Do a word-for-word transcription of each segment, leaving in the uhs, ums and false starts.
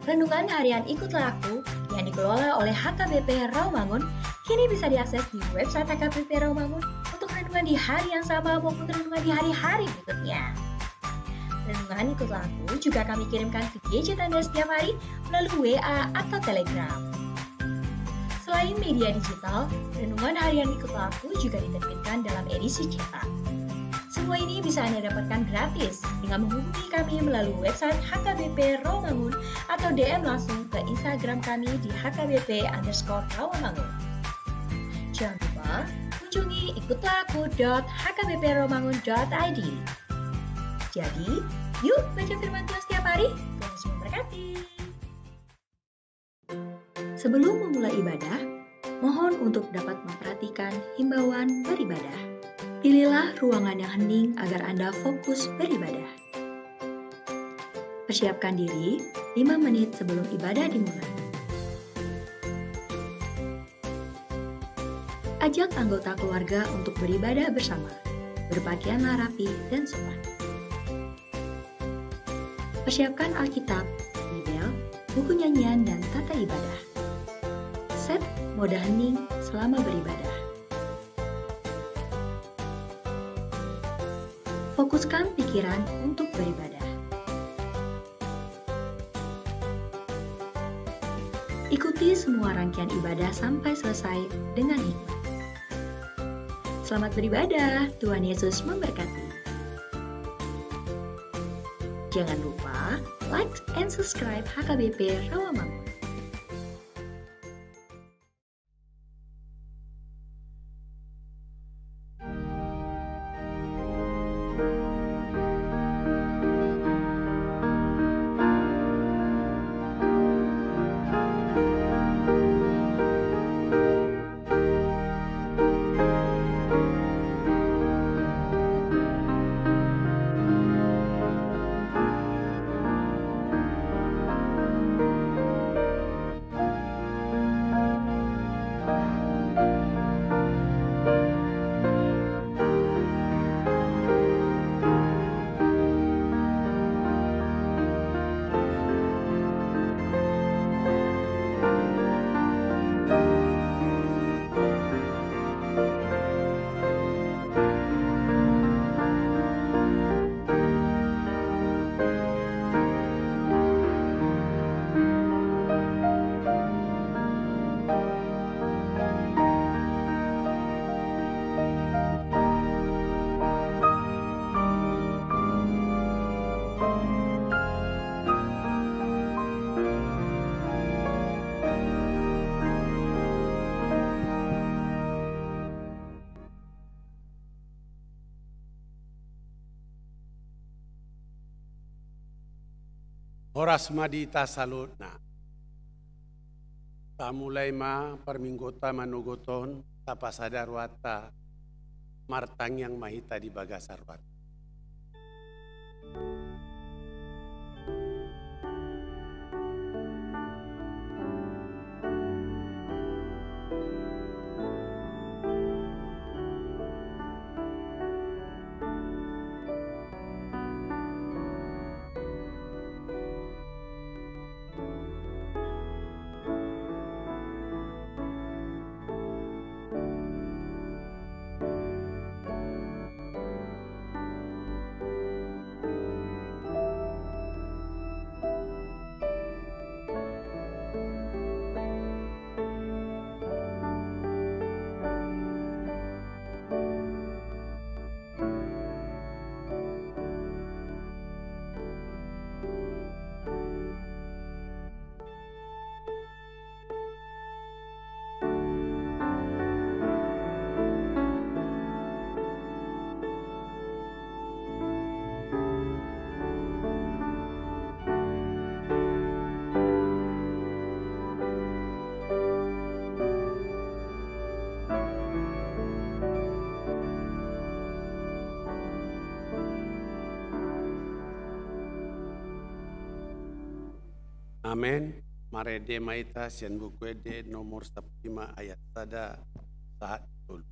Renungan harian Ikutlah Aku yang dikelola oleh H K B P Rawamangun kini bisa diakses di website H K B P Rawamangun untuk renungan di hari yang sama maupun renungan di hari-hari berikutnya. Renungan Ikutlah Aku juga kami kirimkan ke gadget Anda setiap hari melalui W A atau Telegram. Selain media digital, renungan harian Ikutlah Aku juga diterbitkan dalam edisi cetak. Semua ini bisa Anda dapatkan gratis dengan menghubungi kami melalui website H K B P Rawamangun atau D M langsung ke Instagram kami di H K B P underscore Rawamangun. Jangan lupa kunjungi ikutlah aku dot H K B P rawamangun dot I D. Jadi, yuk baca firman Tuhan setiap hari. Tuhan Yesus memberkati. Sebelum memulai ibadah, mohon untuk dapat memperhatikan himbauan beribadah. Pilihlah ruangan yang hening agar Anda fokus beribadah. Persiapkan diri lima menit sebelum ibadah dimulai. Ajak anggota keluarga untuk beribadah bersama. Berpakaianlah rapi dan sopan. Persiapkan Alkitab, Bibel, buku nyanyian, dan tata ibadah. Set mode hening selama beribadah. Fokuskan pikiran untuk beribadah. Ikuti semua rangkaian ibadah sampai selesai dengan hikmat. Selamat beribadah, Tuhan Yesus memberkati. Jangan lupa like and subscribe H K B P Rawamangun. Horas ma di hita saluhutna. Tamulai ma parmingguonta manogot on, tapasada rohanta, martangiang ma hita di bagasan rohanta. Amen. Marende ma hita sian Buku Ende nomor sampulu lima ayat sada sahat tolu.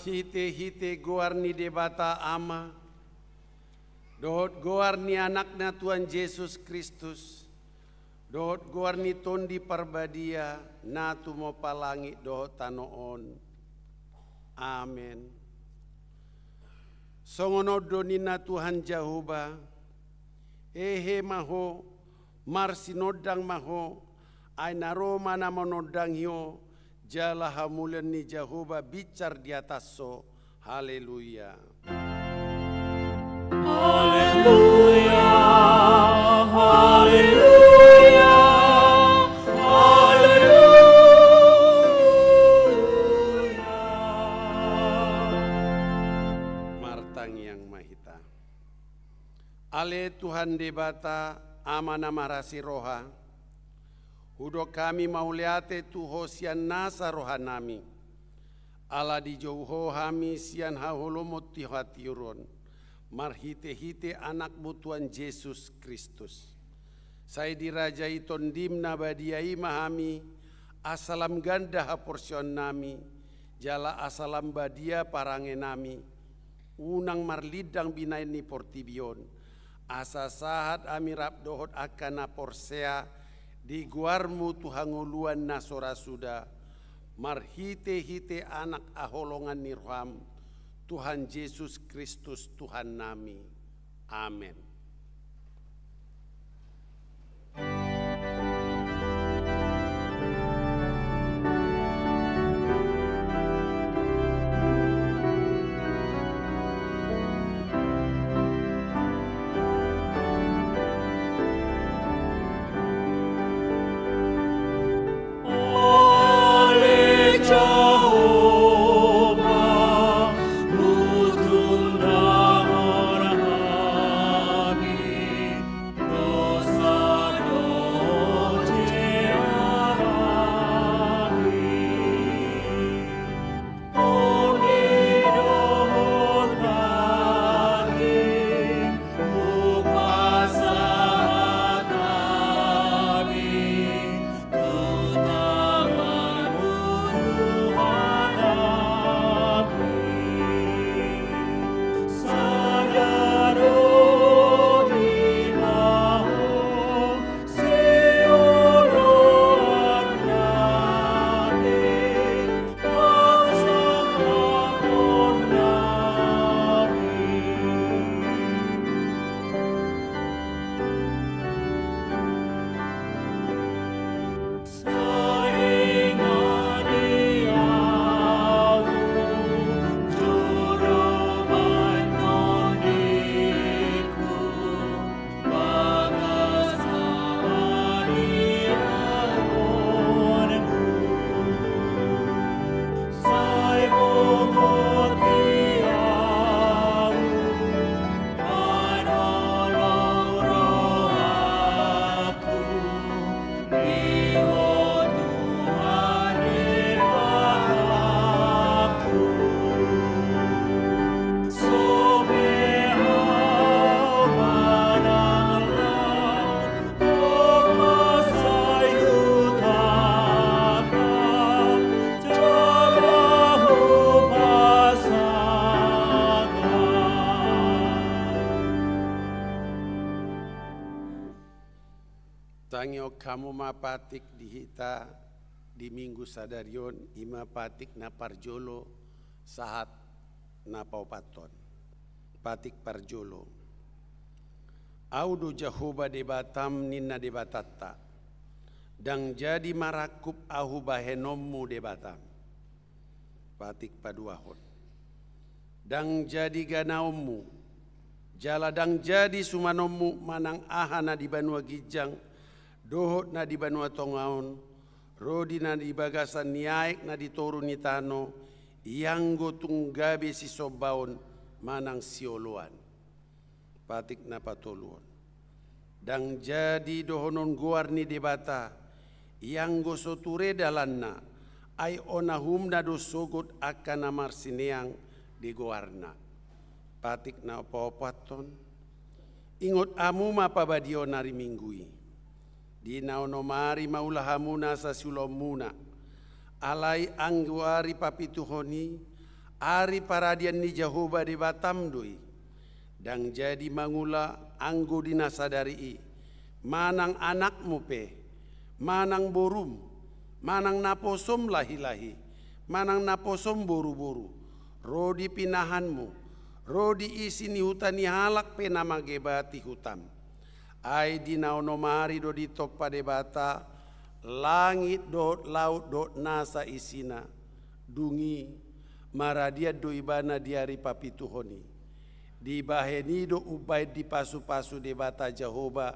Hite-hite goar ni Debata Ama, dohot goar ni Anakna Tuhan Jesus Kristus, dohot goar ni Tondi Parbadia, na tumompa langit dohot tano on. Amen. Songon on do ninna Tuhan Jahowa, hehe ma ho, marsinondang ma ho, ai na ro ma na manondangi ho, jala hamulian ni Jahowa binsar di atas ho. Haleluya. Haleluya, haleluya, haleluya. Martangiang ma hita. Ale Tuhan Debata, Ama na marasi roha, hudok hami mauliate tu ho sian nasa rohanami. Ala dijou ho hami sian haholomon tu hatiuron, marhite-hite Anakmu Tuhan Jesus Kristus. Sai dirajai Tondim na badia i ma hami, asa lam ganda haporseaonnami, jala asa lam badia parangenami, unang marlindang binahen ni portibi on, asa sahat hami rap dohot angka na porsea di goarmu tu hangoluan na so ra suda, marhite-hite Anak haholongan ni roham, Tuhan Jesus Kristus Tuhannami. Amen. Tangihon hamu ma patik di hita di Minggu sadari on, i ma patik na parjolo sahat na paopathon. Patik parjolo. Ahu do Jahowa Debatam, ninna Debatanta. Ndang jadi marangkup ahu bahenonmu Debatam. Patik paduahon. Ndang jadi ganaonmu, jala ndang jadi sumanonmu manang aha na di banua ginjang dohot na di banua tonga on, ro di na di bagasan ni aek na di toru ni tano, ianggo tung gabe sisombaon manang sioloan. Patik na patoluhon. Ndang jadi dohonon goar ni Debata, ianggo so ture dalanna, ai on ahumna do sogot angka na marsineang di goarna. Patik na paopathon. Ingot hamu ma pabadiaon ari Minggu i. Di na onom ari ma ulahamuna asa siulaonmuna. Alai anggo ari papituhon i, Ari paradian ni Jahowa Debatam do i. Ndang jadi mangula anggo di na sadari i, manang anakmu pe, manang borum, manang naposom lahi-lahi, manang naposom boru-boru, ro di pinahanmu, ro di isi ni huta ni halak pe na mangebati hutam. Ai di na onom ari do ditompa Debata langit dohot laut dohot nasa isina. Dung i maradian do ibana di ari papituhon i. Dibahen i do umbahen dipasu-pasu Debata Jahowa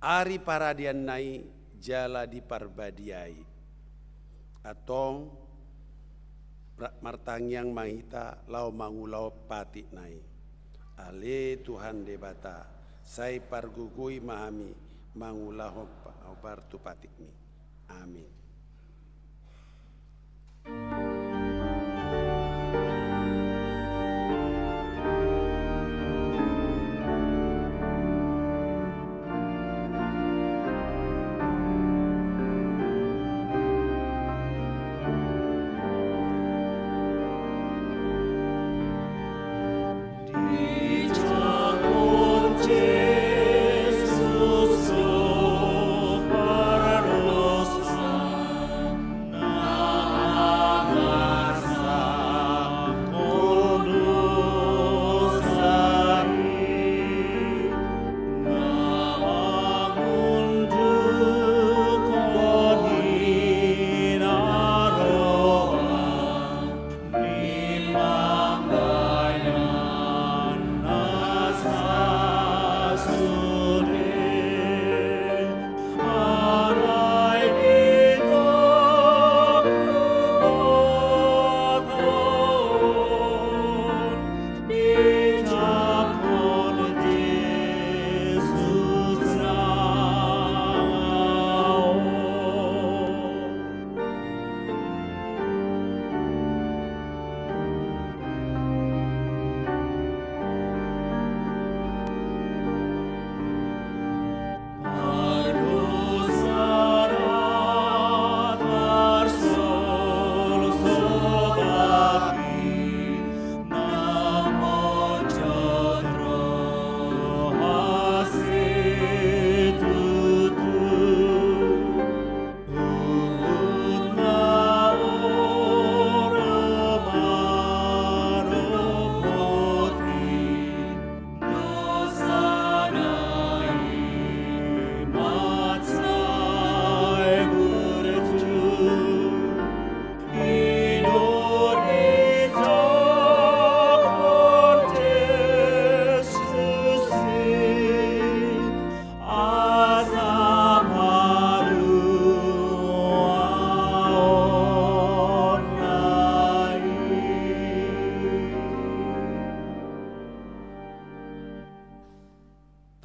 ari paradianna i jala diparbadiai. Antong, ra-, martangiang ma hita laho mangulahon patikna i. Ale Tuhan Debata, sai pargogoi ma hami mangulahon pa-, hombar tu patikmi. Amin.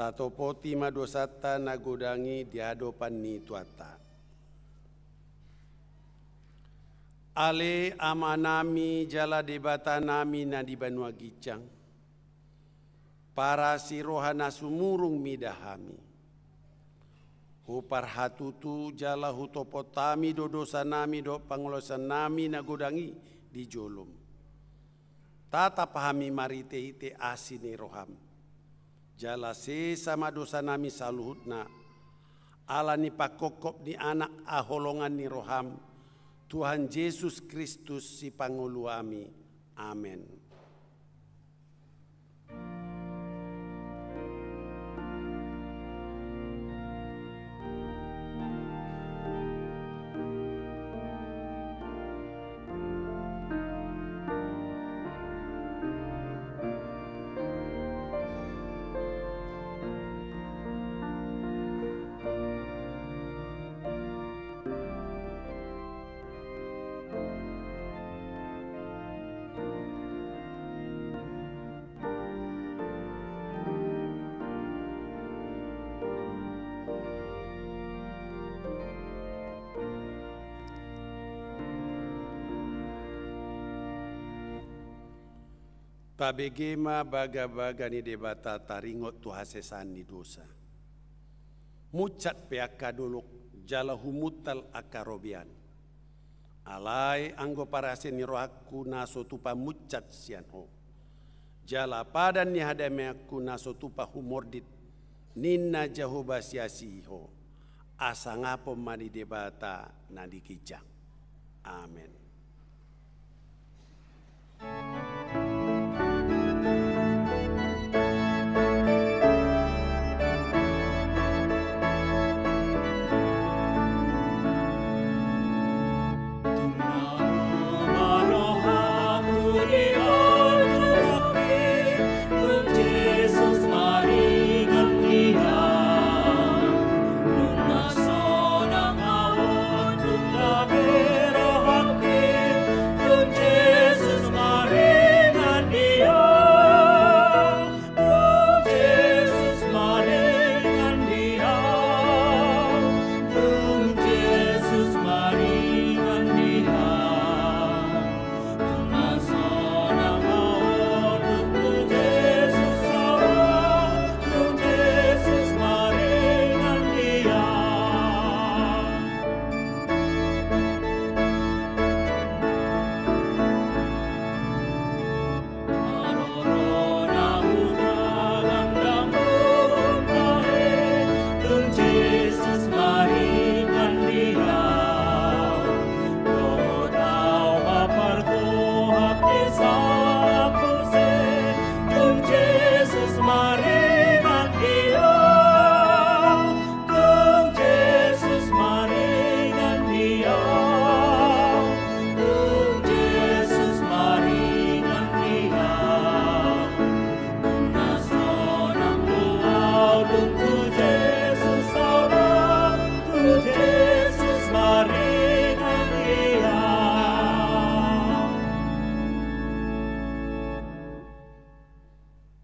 Tatopoti ma dosanta na godang i di adopan ni Tuhanta. Ale Amanami jala Debatanami na di banua ginjang, parasi roha na sumurung mida hami. Huparhatutu jala hutopot hami do dosanami dohot pangalaosionami na godang i di jolom. Tatap hami marhite-hite asi ni roham. Jala sesa ma dosanami saluhutna, ala ni pangkophop ni Anak haholongan ni roham, Tuhan Jesus Kristus Sipangoluhami. Amen. Tabege ma bagabaga ni Debata taringot tu hasesaan ni dosa. Munsat pe angka dolok jala humuntal angka robean. Alai anggo parasian ni rohangku na so tupa munsat sian Ho, jala padan ni hadameonku na so tupa humordit, ninna Jahowa siasi Ho, asa sangapon ma di Debata na di ginjang. Amen.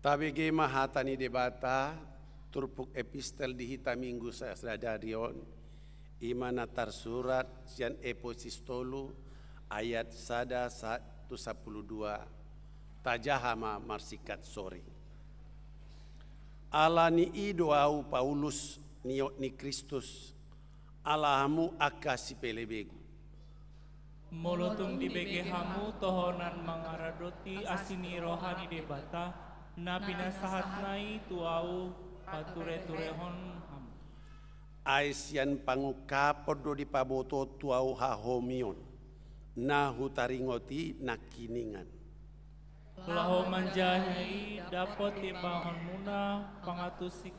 Tabege ma hata ni Debata, turpuk epistel di hita Minggu sadari on, i ma na tarsurat sian Epesus tolu ayat sada sa-, tu sampulu dua, tajaha ma marsingkat soring. Ala ni i do ahu Paulus, niot ni Kristus, ala hamu angka sipelebegu. Molo tung dibege hamu tohonan mangaradoti asi ni roha ni Debata, na pinasahatna i tu ahu patureturehon hamu. Ai sian pangungkapon do dipabotohon tu ahu hahomion, na hutaringot i nangkiningan. Laho manjaha i dapot dibahenmuna pangantusi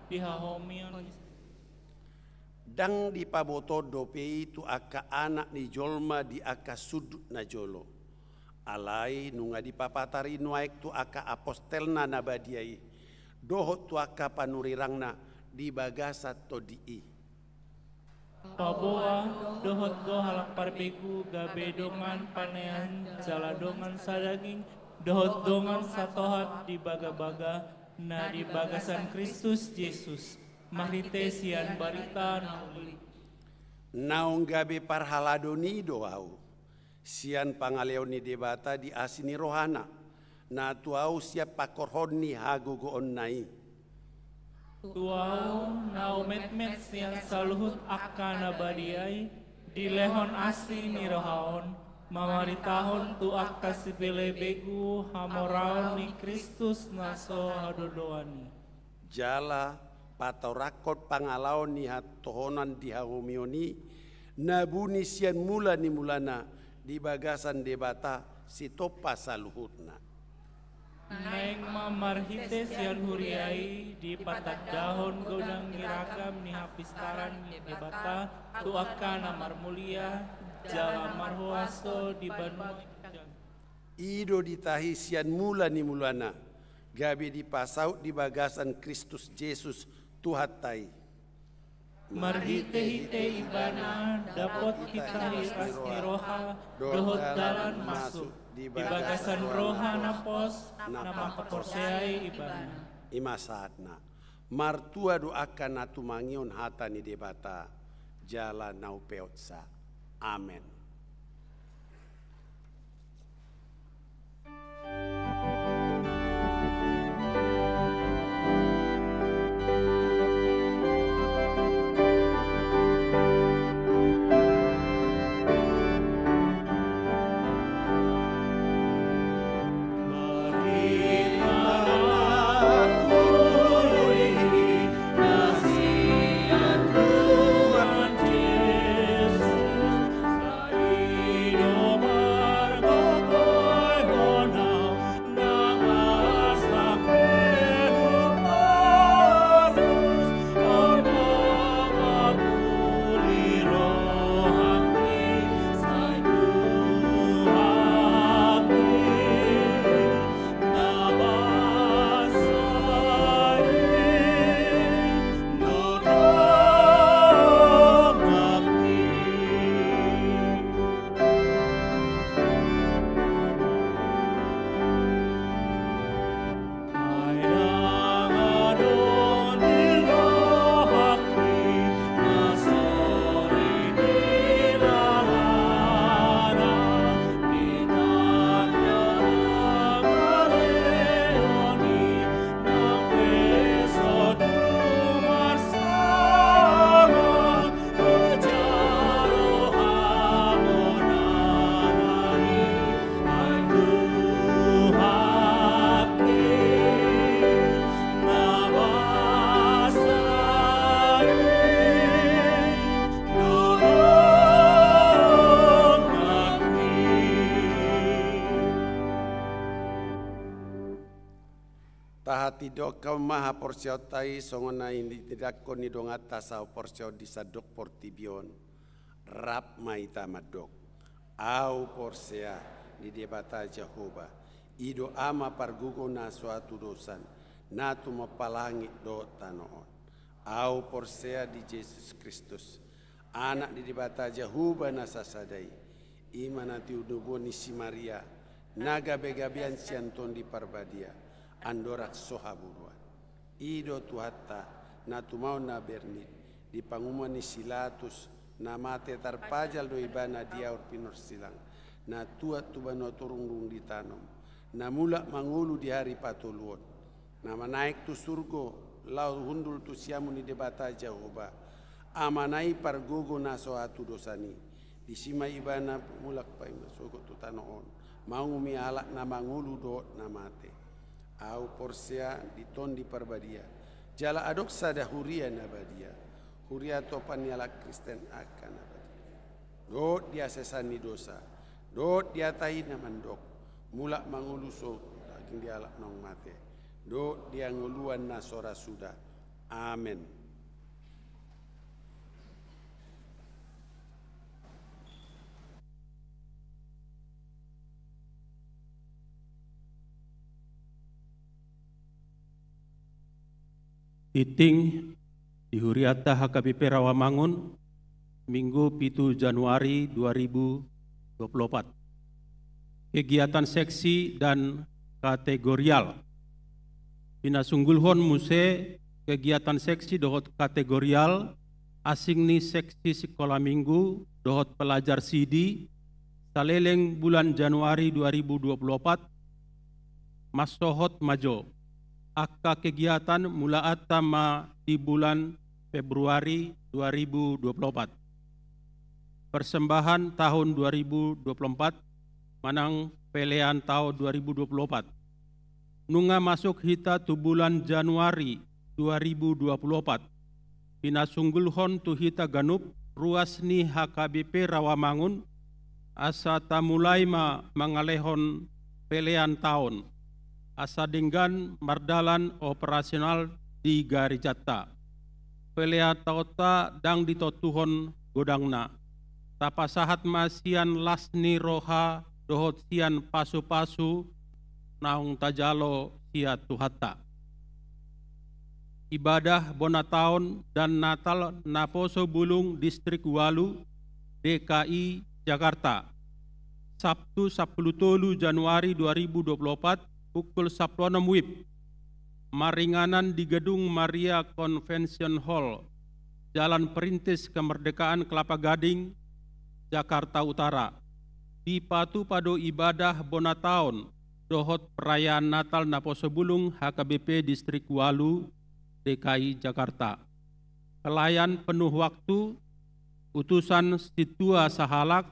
di hahomion. Ndang dipabotohon dope i tu angka anak ni jolma di angka sundut na jolo. Alai nunga dipapatar i nuaeng tu angka apostelna na badia i, dohot tu angka panurirangna di bagasan tondi i. Paboa, dohot do halak parbegu gabe dongan panean jala dongan sadaging, dohot dongan satohap di bagabaga, na di bagasan Kristus Jesus, marhite sian barita na uli. Naung gabe parhaladon i do ahu, sian pangaleon ni Debata di asi ni rohana, na tu ahu sian pangkorhon ni hagogoonna i. Tu ahu na umetmet sian saluhut angka na badia i, dilehon asi ni roha on, mamaritahon tu angka sipelebegu hamoraon ni Kristus na so hadodoan i. Jala patorangkon pangalaon ni hatohonan di hahomion i, na buni sian mula ni mulana di bagasan Debata sitompa saluhutna. Naeng ma marhite sian huria i dipatandahon godang ni ragam ni hapistaran ni Debata tu angka na marmulia jala marhuaso di banua i. I do ditahi sian mula ni mulana, gabe dipasaut di bagasan Kristus Jesus Tuhanta i. Marhitehite Ibana dapot hita hiras ni roha dohot dalan masuk di bagasan roha na pos na mangkaporseai Ibana. I ma sahatna. Martua do angka na tumangihon hata ni Debata jala na umpeopsa. Amen. Didok hamu ma haporseaonta i songon na nidok ni donganta sahaporseaon di sandok portibi on. Rap ma hita mandok: Ahu porsea di Debata Jahowa, i do Ama pargogo na so hatudosan, na tumompa langit dohot tano on. Ahu porsea di Jesus Kristus, Anak ni Debata Jahowa na sasada i, i ma na tinodohon ni si Maria, na gabegabean sian Tondi Parbadia, andorang so haburuan. I do Tuhanta, na tumaon na bernit, di panguhuman ni si Latus, na mate tarpajal do ibana di aur pinorsilang, na tuat tu banua toruan dung ditanom, na mulak mangolu di ari patoluhon, na manaek tu surgo, laho hundul tu siamun ni Debata Jahowa, Amana i pargogo na so hatudosan i. Disi ma ibana mulak paima sogot tu tano on, manguhumi halak na mangolu dohot na mate. Ahu porsea di Tondi Parbadia, jala adong sada huria na badia, huria topan ni halak Kristen angka na badia, dohot di hasesaon ni dosa, dohot di hata i na mandok: Mulak mangolu sogot daging ni halak naung mate, dohot di hangoluan na so ra suda. Amen. Tingting di huriata H K B P Rawamangun, Minggu pitu Januari dua ribu dua puluh empat. Kegiatan seksi dan kategorial. Pinasunggulhon muse kegiatan seksi dohot kategorial asing ni seksi sikola minggu dohot pelajar sidi saleleng bulan Januari dua ribu dua puluh empat, mansohot ma jo. Angka kegiatan mulaanta ma di bulan Februari dua ribu dua puluh empat. Persembahan tahun dua ribu dua puluh empat manang pelean tahun dua ribu dua puluh empat. Nunga masuk hita tu bulan Januari dua ribu dua puluh empat, pinasunggulhon tu hita ganup ruas ni H K B P Rawamangun, asa tamulai ma mangalehon pelean taon, asa denggan mardalan operasional di garejanta. Pelean taonta ndang ditontuhon godangna. Tapasahat ma sian las ni roha dohot sian pasupasu naung tajalo sian Tuhanta. Ibadah bona taon dan Natal Naposo Bulung Distrik Walu, D K I, Jakarta. Sabtu sampulu tolu Januari dua ribu dua puluh empat, pukul sampulu onom WIB. Maringanan di Gedung Maria Convention Hall, Jalan Perintis Kemerdekaan, Kelapa Gading, Jakarta Utara. Dipatupa do ibadah bona taon dohot perayaan Natal Naposo Bulung H K B P Distrik Walu, D K I Jakarta. Pelayan penuh waktu, utusan sintua sahalak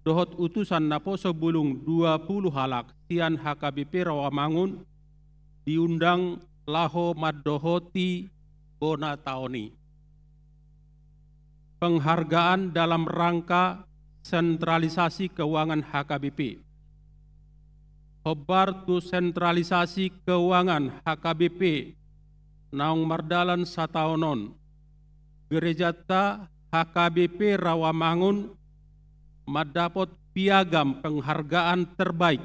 dohot utusan naposo bulung dua puluh halak sian H K B P Rawamangun diundang laho mandohoti bona taon i. Penghargaan dalam rangka sentralisasi keuangan H K B P. Hombar tu sentralisasi keuangan H K B P naung mardalan sataon on, gerejanta H K B P Rawamangun mandapot piagam penghargaan terbaik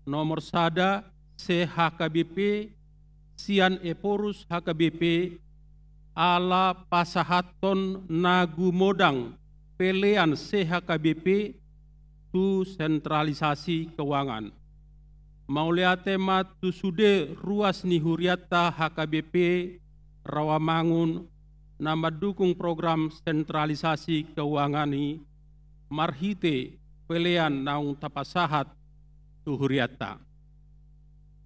nomor sada se H K B P sian Ephorus H K B P ala pasahathon na gumodang pelean se H K B P tu sentralisasi keuangan. Mauliate ma tu sude ruas ni hurianta H K B P Rawamangun na mandukung program sentralisasi keuangan i marhite pelean naung tapasahat tu hurianta.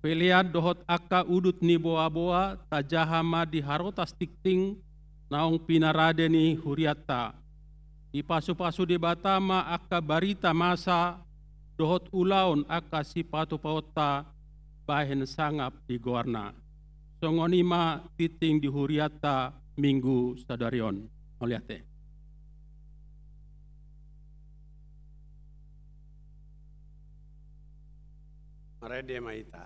Pelean dohot angka udut ni boaboa tajaha ma di harotas tingting naung pinarade ni hurianta. Dipasupasu Debata ma angka barita masa dohot ulaon angka sipatupaonta bahen sangap di goarna. Songon i ma tingting di hurianta Minggu sadari on. Mauliate. Marende ma hita.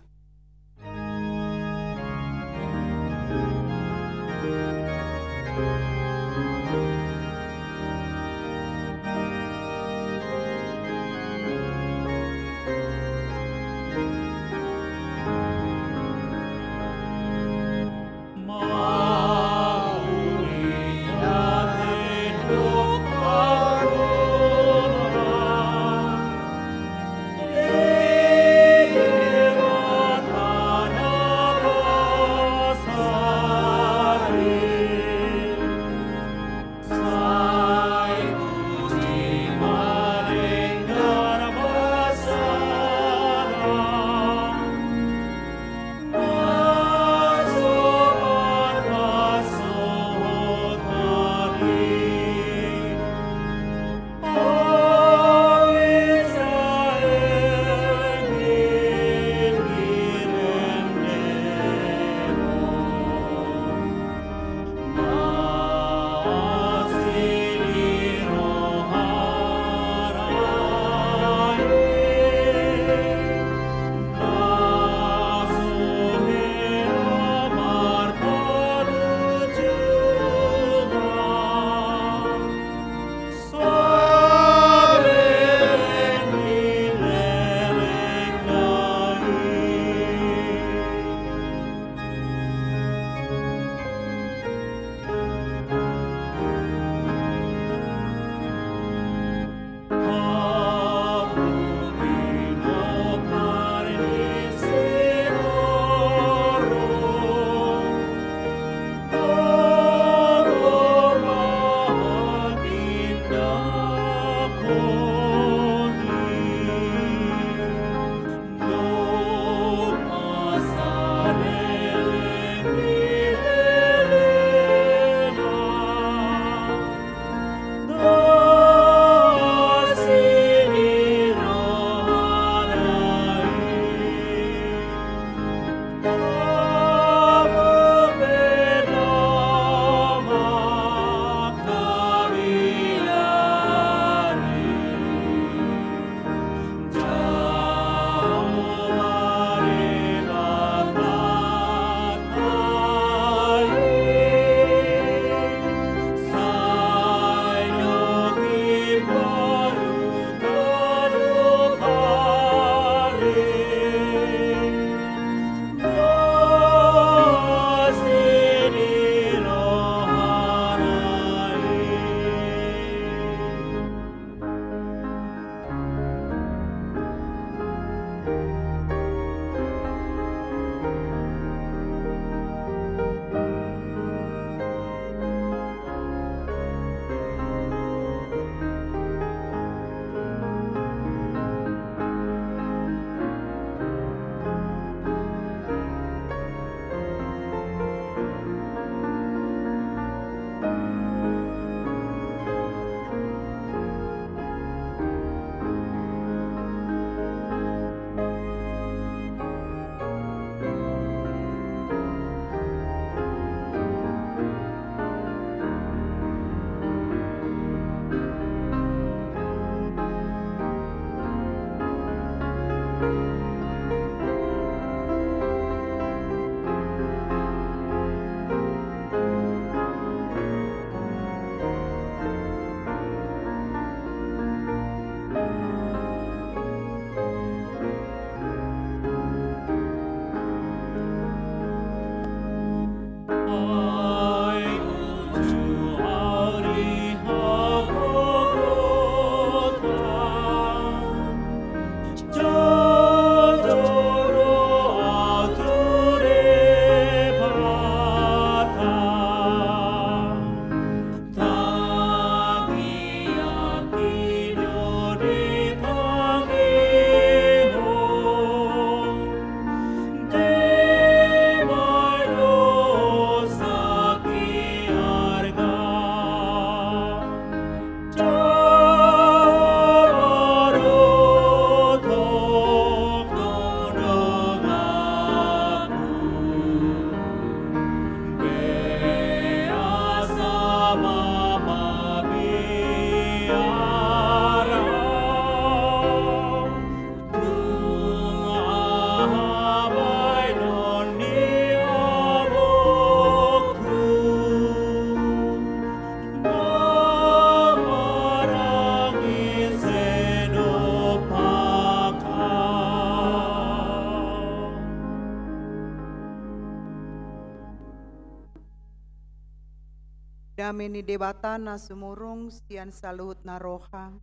Dame ni Debata na sumurung sian saluhut na roha,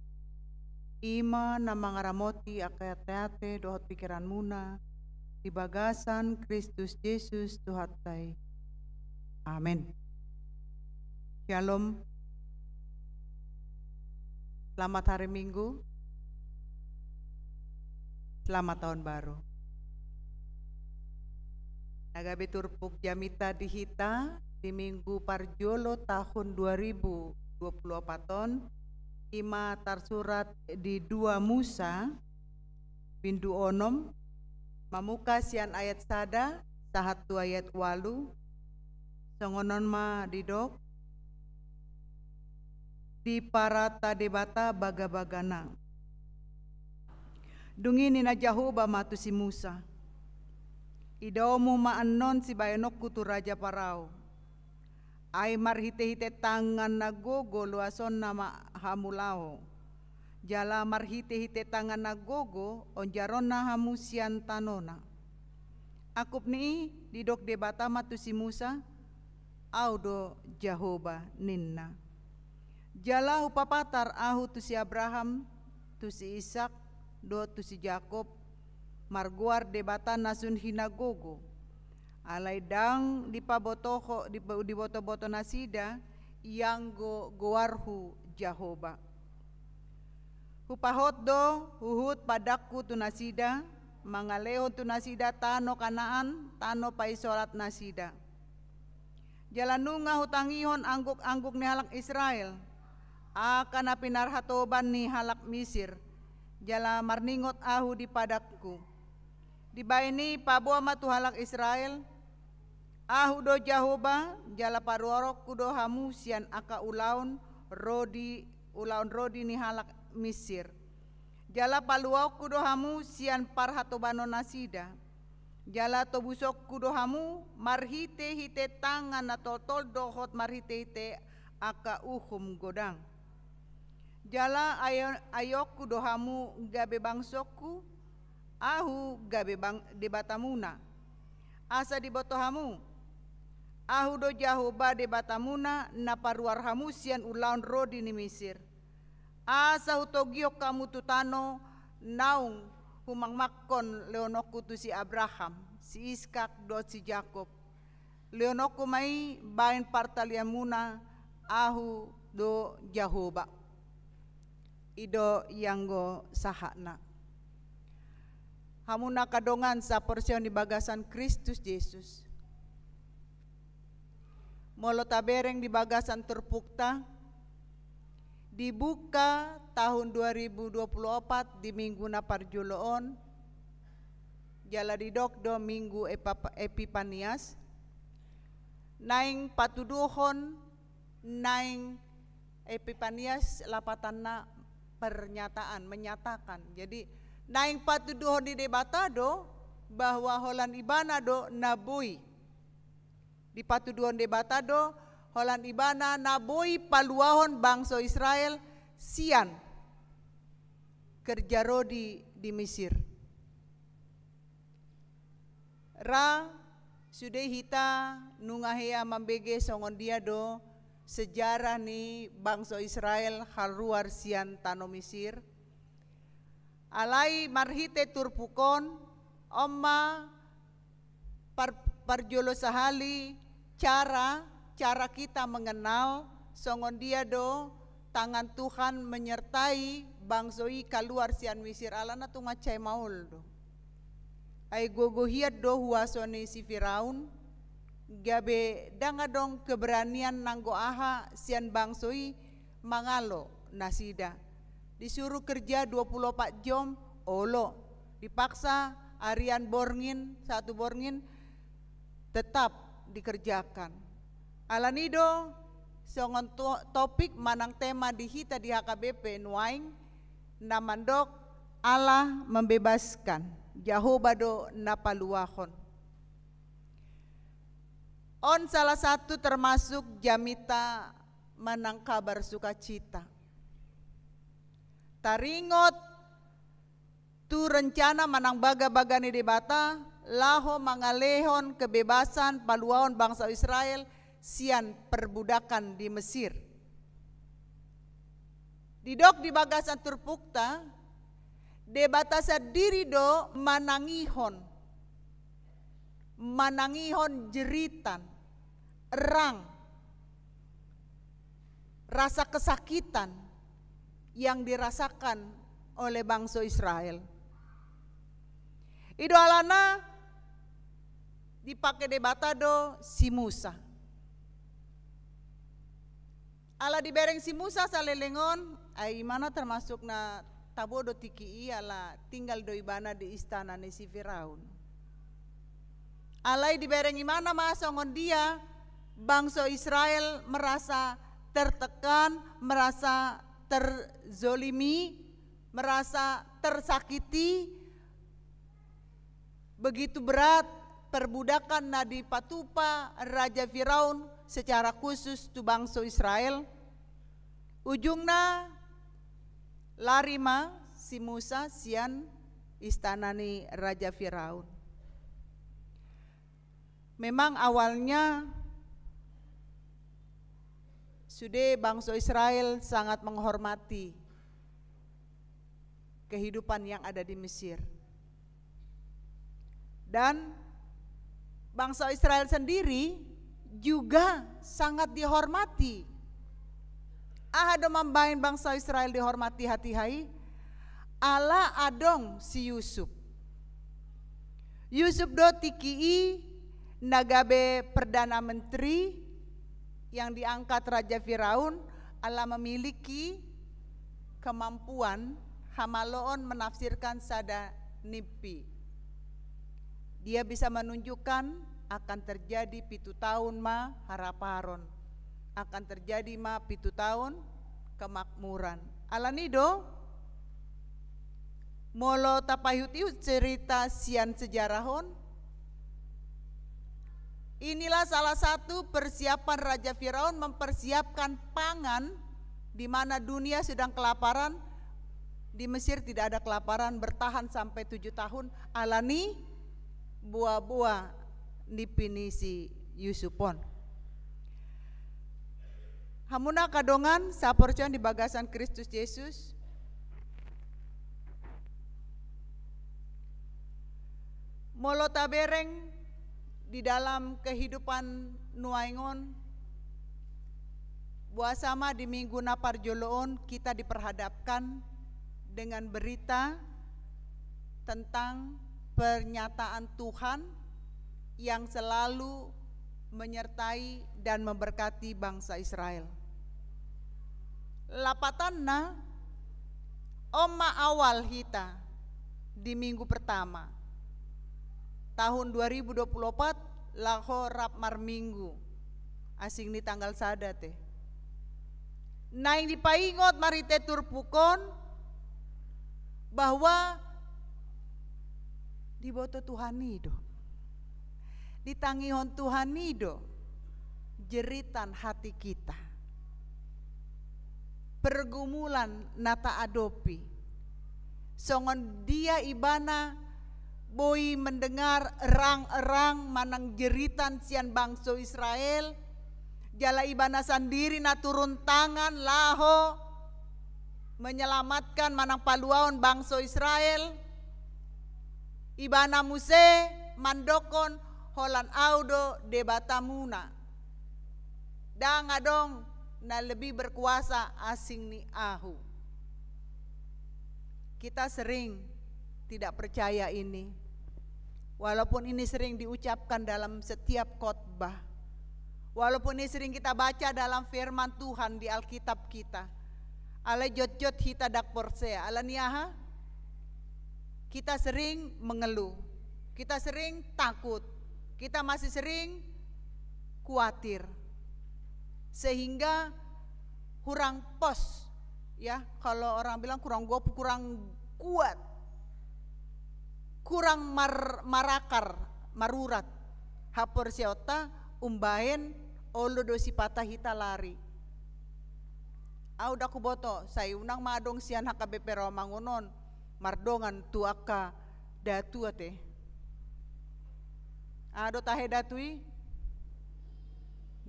i ma na mangaramoti angka ateate dohot pingkiranmuna di bagasan Kristus Jesus Tuhanta i. Amen. Shalom. Selamat hari Minggu. Selamat tahun baru. Na gabe turpuk jamita di hita di Minggu parjolo tahun dua ribu dua puluh opat on, i ma tarsurat di dua Musa, bindu onom, mamungka sian ayat sada sahat tu ayat ualu, songon on ma didok, diparata Debata bagabagana. Dung i ninna Jahowa ma tu si Musa, idaonmu ma annon sibahenonku tu raja Parao. Ai marhitehite tangan na gogo loasonna ma hamu laho, jala marhitehite tangan na gogo onjaronna hamu sian tanona. Angkup ni i didok Debata ma tu si Musa, Ahu do Jahowa, ninna. Jala hupapatar Ahu tu si Abraham, tu si Isak, dohot tu si Jakob, margoar Debata na sun hinagogo. Alai ndang dipabotoho, dipa-, dibotoboto nasida, ianggo goarhu Jahowa. Hupahot do huhut padangku tu nasida, mangalehon tu nasida tano Kanaan, tano paisolat nasida. Jala nunga hutangihon angguk-angguk ni halak Israel, angka na pinarhatoban ni halak Misir, jala marningot Ahu di padangku. Dibahen i paboa ma tu halak Israel, Ahu do Jahowa, jala paruaronku do hamu sian angka ulaon rodi, ulaon rodi ni halak Misir. Jala paluaonku do hamu sian parhatobanon nasida. Jala tobusonku do hamu marhitehite tangan na toltol dohot marhitehite angka uhum godang. Jala ayo-, ayoonku do hamu gabe bangsongku, Ahu gabe bang-, Debatamuna. Asa diboto hamu, Ahu do Jahowa Debatamuna na paruar hamu sian ulaon rodi ni Misir. Asa hutogihon hamu tu tano naung humangmangkon lehononku tu si Abraham, si Iskak dohot si Jakob. Lehononku ma i bahen partalianmuna, Ahu do Jahowa. I do ianggo sahatna. Hamu na angka dongan saporseaon di bagasan Kristus Jesus. Molo tabereng di bagasan turpukta, dibuka tahun dua ribu dua puluh opat di minggu na parjolo on, jala didok do Minggu Epa-, Epipanias, naeng patuduhon, naeng Epipanias lapatanna pernyataan, menyatakan. Jadi, naeng patuduhon ni Debata do bahwa holan Ibana do na boi. Dipatuduhon Debata do holan Ibana na boi paluahon bangso Israel sian kerja rodi di Misir. Ra sude hita nunga hea mambege songon dia do sejarah ni bangso Israel haluar sian tano Misir. Alai marhite turpuk on, on ma par-, parjolo sahali cara, cara kita mengenal songon dia do tangan Tuhan menyertai bangso i kaluar sian Misir, alana tung mansai maol do. Ai gogo hian do huaso ni si Firaun, gabe ndang adong keberanian nanggo aha sian bangso i mangalo nasida. Disuruh kerja dua puluh opat jom, olo. Dipaksa arian borngin, satu borngin, tetap dikerjakan. Alani do, songon to-, topik manang tema di hita di H K B P nuaeng, na mandok Allah membebaskan, Jahowa do na paluahon. On salah satu termasuk jamita manang kabar sukacita. Taringot tu rencana manang bagabaga ni Debata, laho mangalehon kebebasan paluahon bangso Israel sian perbudakan di Mesir. Didok di bagasan turpukta, Debata sandiri do manangihon, manangihon jeritan, rang, rasa kesakitan yang dirasakan oleh bangso Israel. I do alana dipake Debata do si Musa. Ala dibereng si Musa saleleng on, ai imana termasuk na tabo do tingki i ala tinggal do ibana di istana ni si Firaun. Alai dibereng imana ma songon dia bangso Israel merasa tertekan, merasa terzolimi, merasa tersakiti, begitu berat perbudakan na dipatupa Raja Firaun secara khusus tu bangso Israel. Ujungna lari ma si Musa sian istana ni Raja Firaun. Memang awalnya sude bangso Israel sangat menghormati kehidupan yang ada di Mesir. Dan bangsa Israel sendiri juga sangat dihormati. Aha do mambahen bangsa Israel dihormati hatiha i? Ala adong si Yusuf. Yusuf do tingki i na gabe perdana menteri yang diangkat Raja Firaun ala memiliki kemampuan hamaloon menafsirkan sada mimpi. Dia bisa menunjukkan akan terjadi pitu tahun ma haraparon, akan terjadi ma pitu tahun kemakmuran. Alani do, molo tapaihut-ihut cerita sian sejarah on, inilah salah satu persiapan Raja Firaun mempersiapkan pangan di mana dunia sedang kelaparan. Di Mesir tidak ada kelaparan, bertahan sampai tujuh tahun, alani boa-boa ni mimpi ni si Yusuf on. Hamu angka dongan sahaporseaon di bagasan Kristus Jesus, molo tabereng di dalam kehidupan nuaeng on, boasa ma di minggu na parjolo on kita diperhadapkan dengan berita tentang pernyataan Tuhan yang selalu menyertai dan memberkati bangsa Israel. Lapatanna, on ma awal hita di minggu pertama tahun dua ribu dua puluh empat, laho rap marminggu, asing ni tanggal sada te. Naeng dipaingot marhite turpuk on bahwa diboto Tuhan i do, ditangihon Tuhan i do jeritan hati kita, pergumulan na taadopi. Songon dia ibana boi mendengar erang-erang manang jeritan sian bangso Israel, jala ibana sandiri na turun tangan laho menyelamatkan manang paluaon bangso Israel. Ibana muse mandokkon, holan Ahu do Debatamuna. Ndang adong na lebih berkuasa asing ni Ahu. Kita sering tidak percaya ini. Walaupun ini sering diucapkan dalam setiap khotbah. Walaupun ini sering kita baca dalam firman Tuhan di Alkitab kita. Alai jotjot hita ndang porsea. Alani aha? Kita sering mengeluh. Kita sering takut. Kita masih sering khawatir. Sehingga kurang pos, ya, kalau orang bilang kurang gopu, kurang kuat, kurang mar-, marakar, marurat haporseaonta umbahen olo do sipata hita lari. Ahu ndang huboto, sai unang ma adong sian H K B P Rawamangun on mardongan tu angka datu ate. Aha do tahe datu i?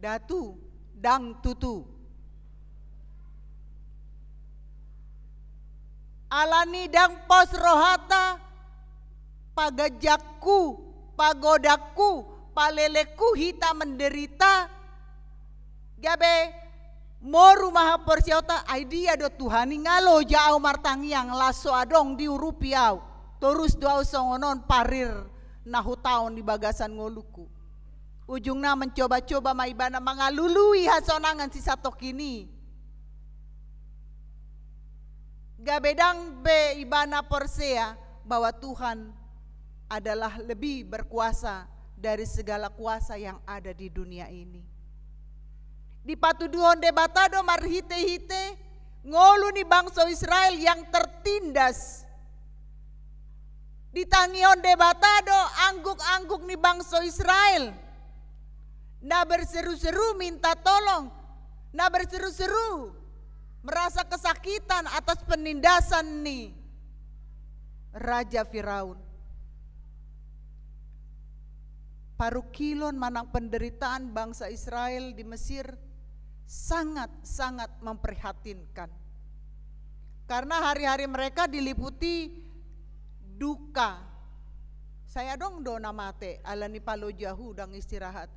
Datu, ndang tutu. Alani ndang pos rohata, paganjakku, pagodangku, palelengku hita menderita, gabe moru ma haporseaonta, ai dia do Tuhan i? Nga loja au martangiang, laos so adong diurupi au. Torus do au songon on parir na hutaon di bagasan ngolungku. Ujungna mencoba-coba ma ibana mangalului hasonangan si satongkin i. Gabe ndang be ibana porsea bahwa Tuhan adalah lebih berkuasa dari segala kuasa yang ada di dunia ini. Dipatuduhon Debata do marhite-hite ngolu ni bangso Israel yang tertindas. Ditangihon Debata do angguk-angguk ni bangso Israel na berseru-seru minta tolong, na berseru-seru merasa kesakitan atas penindasan ni Raja Firaun. Parungkilon manang penderitaan bangsa Israel di Mesir sangat-sangat memprihatinkan. Karena hari-hari mereka diliputi duka. Sai adong do na mate alani paloja hudang istirahat.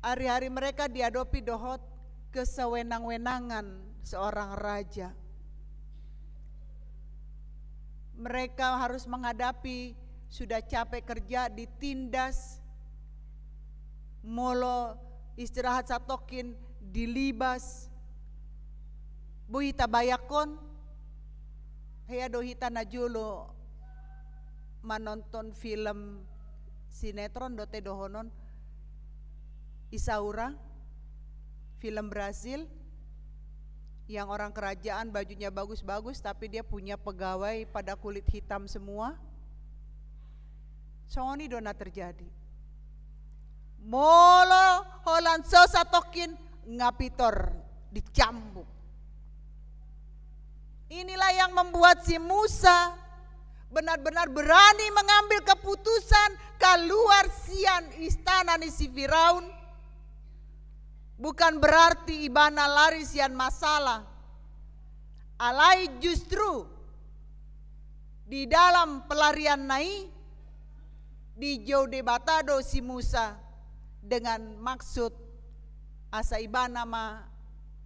Hari-hari mereka diadopi dohot kesewenang-wenangan seorang raja. Mereka harus menghadapi, sudah capek kerja, ditindas, molo istirahat satongkin dilibas. Boi tabayangkon, hea do hita na jolo manonton film, sinetron dope dohonon, Isaura, film Brasil, yang orang kerajaan bajunya bagus-bagus, tapi dia punya pegawai pada kulit hitam semua. Songon i do na terjadi. Molo holan so satongkin, nga pintor dicambuk. Inilah yang membuat si Musa benar-benar berani mengambil keputusan keluar sian istana ni si Firaun. Bukan berarti ibana lari sian masalah. Alai justru di dalam pelarianna i, dijou Debata do si Musa dengan maksud asa ibana ma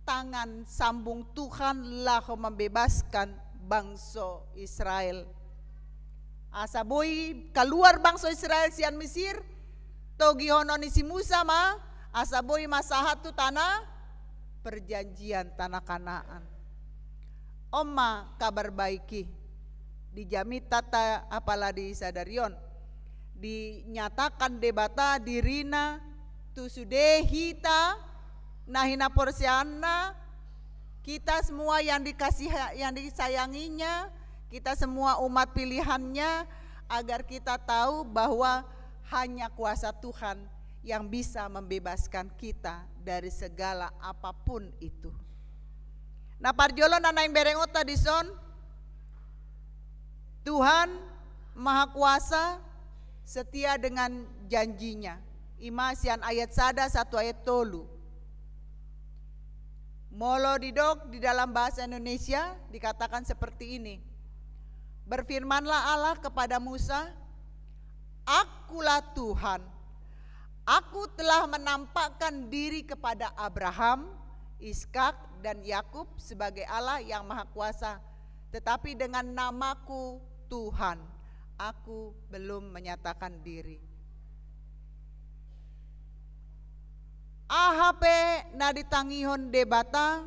tangan sambung Tuhan laho membebaskan bangso Israel. Asa boi kaluar bangso Israel sian Misir, togihonon ni si Musa ma, asa boi ma sahat tu tanah perjanjian, tanah Kanaan. On ma kabar baik i. Di jamita apala di sadari on, dinyatakan Debata dirina tu sude hita na hinaporseaonna, kita semua yang dikasihi, yang disayanginya, kita semua umat pilihannya, agar kita tahu bahwa hanya kuasa Tuhan yang bisa membebaskan kita dari segala apapun itu. Na parjolo na naeng berengonta dison, Tuhan Maha Kuasa, setia dengan janjinya. I ma sian ayat sada sahat tu ayat tolu. Molo didok di dalam bahasa Indonesia dikatakan seperti ini. Berfirmanlah Allah kepada Musa, "Akulah Tuhan. Aku telah menampakkan diri kepada Abraham, Iskak, dan Yakub sebagai Allah yang Maha Kuasa, tetapi dengan namaku Tuhan, aku belum menyatakan diri." Aha pe na ditangihon Debata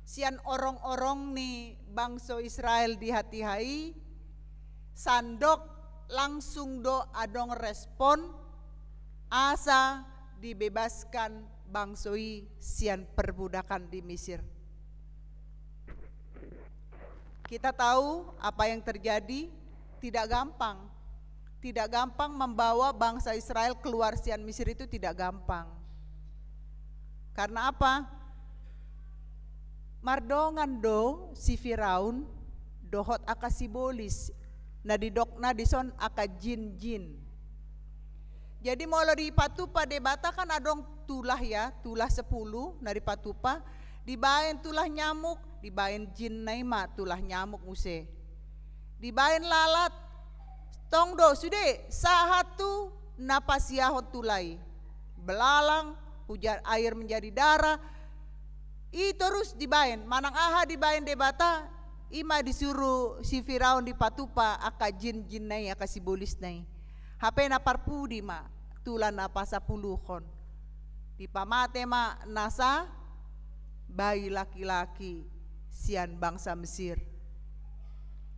sian orong-orong ni bangso Israel di hatiha i, sandok langsung do adong respon asa dibebaskan bangso i sian perbudakan di Misir. Kita tahu apa yang terjadi, tidak gampang. Tidak gampang membawa bangsa Israel keluar sian Misir itu, tidak gampang. Karena apa? Mardongan do si Firaun dohot angka sibolis, na didokna dison angka jin-jin. Jadi molo dipatupa Debata kan adong tulah ya, tulah sepuluh na dipatupa, dibaen tulah nyamuk, dibaen jinna i ma tulah nyamuk muse. Dibaen lalat, tong do sude, sahat tu na pasiahon tulah i. Belalang, hujan, air menjadi darah, i torus dibaen, manang aha dibaen Debata, i ma disuru si Firaun dipatupa angka jin-jinna i, angka sibolisna i. Hape na parpudi ma tulah na pasapuluhon. Dipamate ma nasa bayi laki-laki sian bangsa Mesir.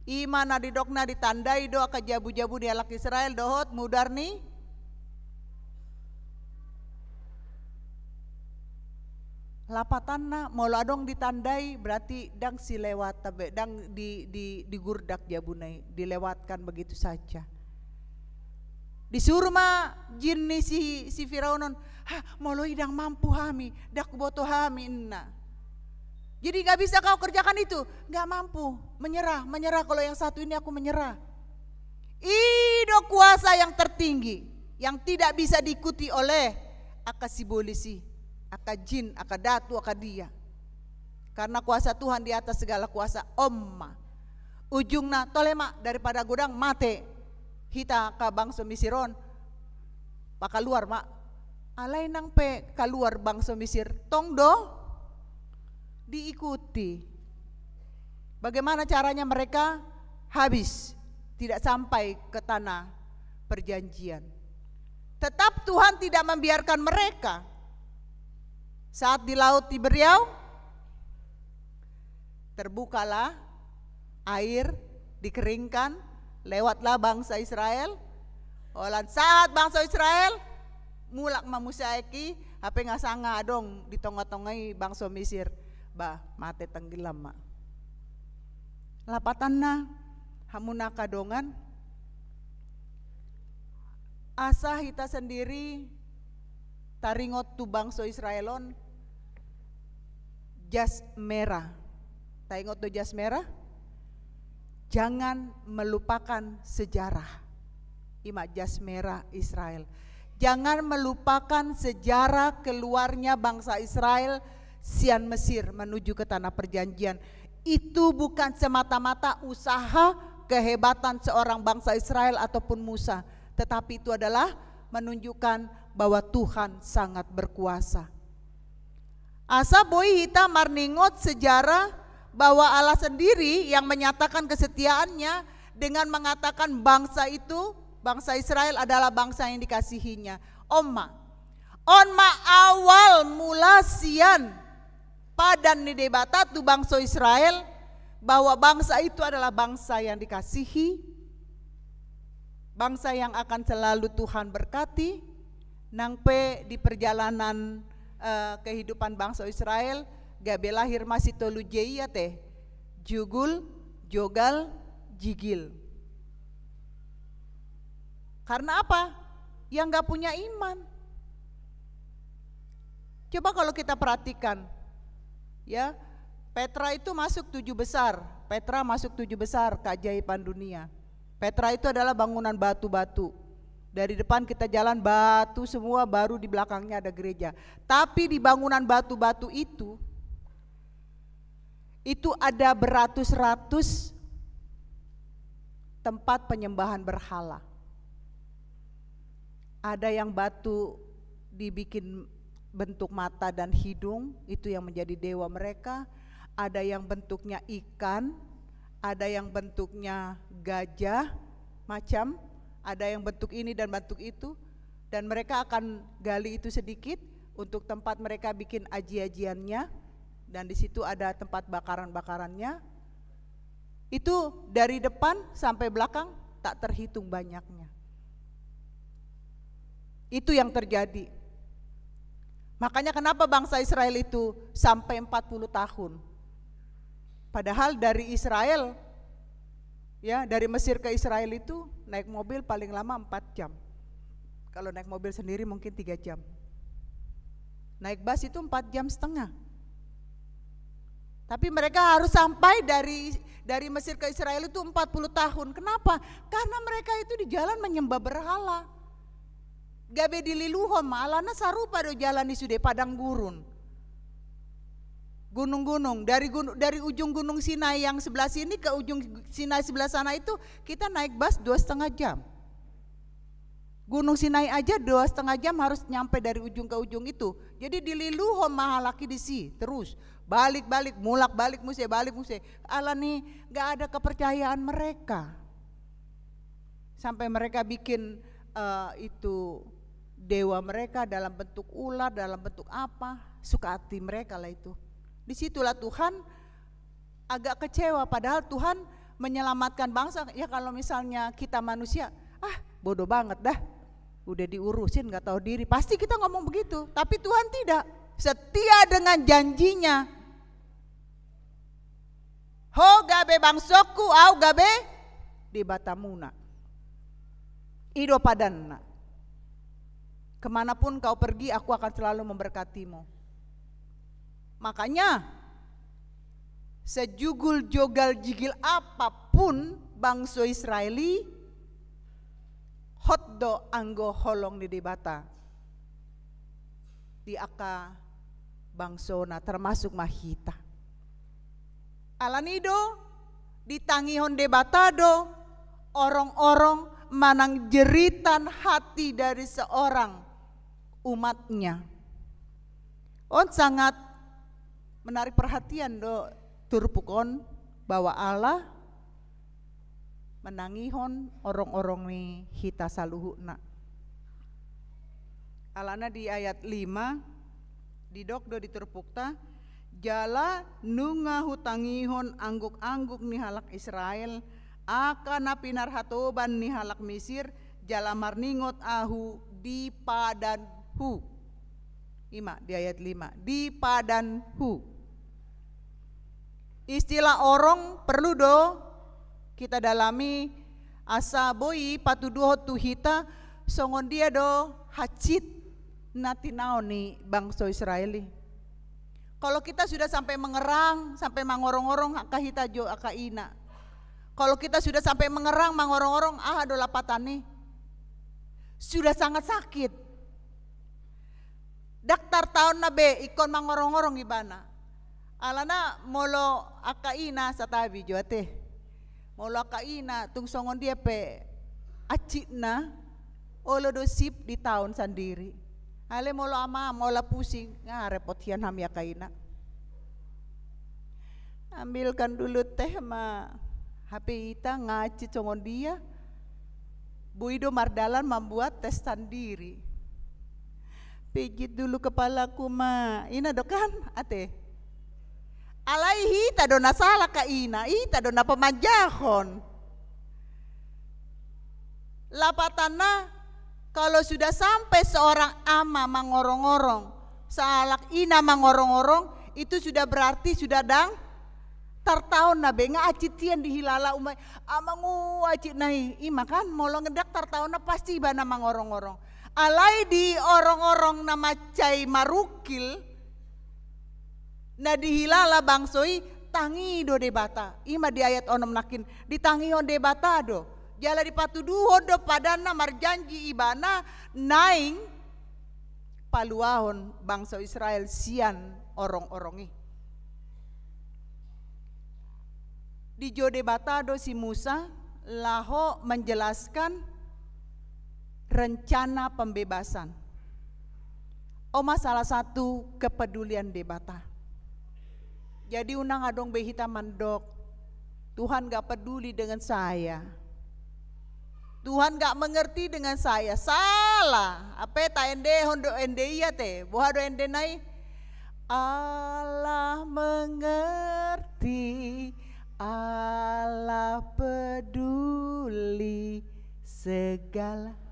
I ma na didokna ditandai do angka jabu-jabu ni halak Israel dohot mudar ni lapatanna. Molo adong ditandai berarti ndang silewat, tabe, ndang di, di, digurdak jabuna i, dilewatkan begitu saja. Disuru ma jin ni si, si Firaun on, "Ha, molo i ndang mampu hami, ndang huboto hami," ninna. "Jadi nggak bisa kau kerjakan itu?" "Nggak mampu, menyerah, menyerah, kalau yang satu ini aku menyerah." I do kuasa yang tertinggi, yang tidak bisa diikuti oleh angka sibolis i, angka jin, angka datu, angka dia. Karena kuasa Tuhan di atas segala kuasa, on ma. Ujungna, tole ma, daripada godang mate hita angka bangso Misir on, pakaluar ma. Alai nang pe kaluar bangso Misir, tong do diikuti. Bagaimana caranya mereka habis, tidak sampai ke tanah perjanjian? Tetap Tuhan tidak membiarkan mereka. Saat di laut Tiberias, terbukalah air, dikeringkan, lewatlah bangsa Israel. Holan sahat bangso Israel, mulak ma muse aek i, hape nga sanga adong di tonga-tonga i bangso Misir. Bah, mate tenggelam ma. Lapatanna, hamu na angka dongan, asa hita sendiri taringot tu bangso Israel on, jas merah. Taingot do jas merah? Jangan melupakan sejarah. I ma jas merah Israel. Jangan melupakan sejarah keluarnya bangsa Israel sian Mesir menuju ke tanah perjanjian. Itu bukan semata-mata usaha kehebatan seorang bangsa Israel ataupun Musa, tetapi itu adalah menunjukkan bahwa Tuhan sangat berkuasa. Asa boi hita marningot sejarah bahwa Allah sendiri yang menyatakan kesetiaan-Nya dengan mengatakan bangsa itu, bangsa Israel adalah bangsa yang dikasihi-Nya. On ma. On ma awal mula sian padan ni Debata tu bangso Israel, bahwa bangsa itu adalah bangsa yang dikasihi, bangsa yang akan selalu Tuhan berkati. Nang pe di perjalanan, eh, kehidupan bangso Israel, gabe lahir ma si tolu J i ate, jugul, jogal, jigil. Karena apa? Yang nggak punya iman. Coba kalau kita perhatikan, ya, Petra itu masuk tujuh besar. Petra masuk tujuh besar keajaiban dunia. Petra itu adalah bangunan batu-batu. Dari depan kita jalan batu semua, baru di belakangnya ada gereja. Tapi di bangunan batu-batu itu, itu ada beratus-ratus tempat penyembahan berhala. Ada yang batu dibikin bentuk mata dan hidung, itu yang menjadi dewa mereka. Ada yang bentuknya ikan, ada yang bentuknya gajah, macam, ada yang bentuk ini dan bentuk itu. Dan mereka akan gali itu sedikit untuk tempat mereka bikin aji-ajiannya. Dan di situ ada tempat bakaran-bakarannya. Itu dari depan sampai belakang tak terhitung banyaknya. Itu yang terjadi. Makanya kenapa bangsa Israel itu sampai empat puluh tahun. Padahal dari Israel, ya, dari Mesir ke Israel itu naik mobil paling lama empat jam. Kalau naik mobil sendiri mungkin tiga jam. Naik bus itu empat jam setengah. Tapi mereka harus sampai dari, dari Mesir ke Israel itu empat puluh tahun. Kenapa? Karena mereka itu di jalan menyembah berhala. Gabe dililuhon ma, alana sarupa do jalan i sude, padang gurun. Gunung-gunung, dari gun-, dari ujung Gunung Sinai yang sebelah sini ke ujung Sinai sebelah sana itu, kita naik bus dua setengah jam. Gunung Sinai aja dua setengah jam harus nyampe dari ujung ke ujung itu. Jadi dililuhon ma halak i disi terus. Balik-balik, mulak-balik muse, balik muse. Alani nggak ada kepercayaan mereka. Sampai mereka bikin, eh, itu dewa mereka dalam bentuk ular, dalam bentuk apa, suka hati mereka lah itu. Disitulah Tuhan agak kecewa, padahal Tuhan menyelamatkan bangsa. Ya, kalau misalnya kita manusia, "Ah, bodoh banget dah, udah diurusin, nggak tahu diri," pasti kita ngomong begitu. Tapi Tuhan tidak, setia dengan janjinya. Ho gabe bangsongku, au gabe Debatamuna. I do padanna. Kemanapun kau pergi, aku akan selalu memberkatimu. Makanya, sejugul jogal jigil apapun bangso Israel i, hot do anggo holong ni Debata di angka bangsona, termasuk ma hita. Alani do, ditangihon Debata do orong-orong manang jeritan hati dari seorang umatnya. On sangat menarik perhatian do turpuk on, bahwa Allah manangihon orong-orong ni hita saluhutna. Alana di ayat lima, didok do di turpukta, "Jala nunga hutangihon angguk-angguk ni halak Israel, angka na pinarhatoban ni halak Misir, jala marningot Ahu di padanhu." I ma di ayat lima, "Di padanhu." Istilah orong perlu do kita dalami, asa boi patuduhon tu hita songon dia do hansit na tinaon ni bangso Israel i. Kalau kita sudah sampai mengerang, sampai mangorong-orong angka hita jo angka ina. Kalau kita sudah sampai mengerang, mangorong-orong, aha do lapatan i? Sudah sangat sakit. Ndang tartaonna be ingkon mangorong-orong ibana. Alana molo angka ina, santabi jo ate. Molo angka ina tung songon dia pe hansitna, olo do sip ditaon sandiri. Alai molo ama, molo pusing, nga repot hian hami angka ina. Ambilkan dulu teh ma, hape ita nga hansit songon dia. Boi do mardalan membuat tes sandiri. Pijit dulu kepalaku ma. I na do kan, ate? Alai hita do na sala angka ina, hita do na pamanjahon. Lapatanna, kalau sudah sampai seorang ama mangorong-orong, sehalak ina mangorong-orong, itu sudah berarti sudah ndang tartaonna be, nga hansit hian dihilala, umai, amang, o, hansit na i, i ma kan, molo ndang tartaonna pasti ibana mangorong-orong. Alai di orong-orong na mansai marungkil, na dihilala bangso i, tangi do Debata. I ma di ayat onom nangkin, ditangihon Debata do. Jala dipatuduhon do padanna, marjanji ibana naeng paluahon bangso Israel sian orong-orong i. Dijou Debata do si Musa laho menjelaskan rencana pembebasan. On ma salah satu kepedulian Debata. Jadi unang adong be hita mandok, "Tuhan nggak peduli dengan saya. Tuhan nggak mengerti dengan saya." Sala. Hape taendehon do ende i ate. Boha do endena i? Allah mengerti, Allah peduli segala.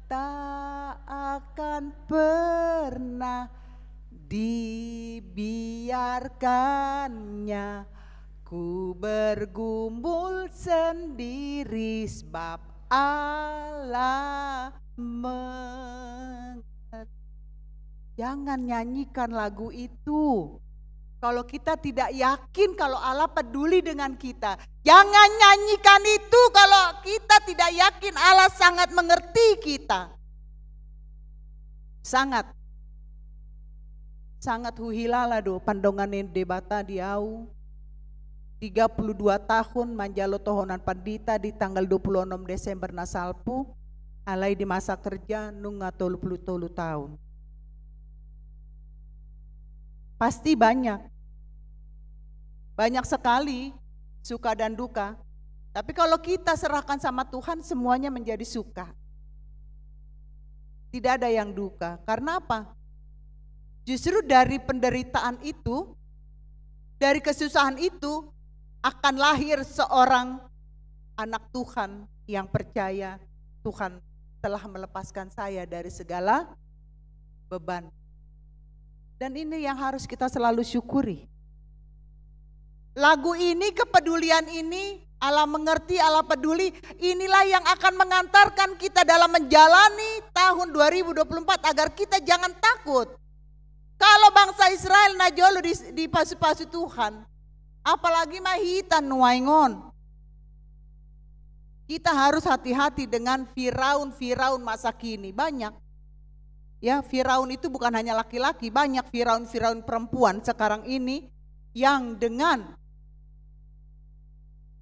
Tak akan pernah dibiarkannya ku bergumul sendiri, sebab Allah mengerti. Jangan nyanyikan lagu itu. Kalau kita tidak yakin kalau Allah peduli dengan kita, jangan nyanyikan itu kalau kita tidak yakin Allah sangat mengerti kita. Sangat, sangat huhilala do pandongan ni Debata di au. Tiga puluh dua tahun manjalo tohonan pandita, di tanggal dua puluh enam Desember na salpu, alai di masa kerja nunga tolu puluh tolu tahun. Pasti banyak. Banyak sekali suka dan duka. Tapi kalau kita serahkan sama Tuhan, semuanya menjadi suka. Tidak ada yang duka. Karena apa? Justru dari penderitaan itu, dari kesusahan itu, akan lahir seorang anak Tuhan yang percaya Tuhan telah melepaskan saya dari segala beban. Dan ini yang harus kita selalu syukuri. Lagu ini, kepedulian ini, Allah mengerti, Allah peduli, inilah yang akan mengantarkan kita dalam menjalani tahun dua ribu dua puluh empat agar kita jangan takut. Kalau bangsa Israel na jolo di, dipasu-pasu Tuhan, apalagi ma hita nuaeng on. Kita harus hati-hati dengan Firaun-Firaun masa kini. Banyak. Ya, Firaun itu bukan hanya laki-laki, banyak Firaun-Firaun perempuan sekarang ini yang dengan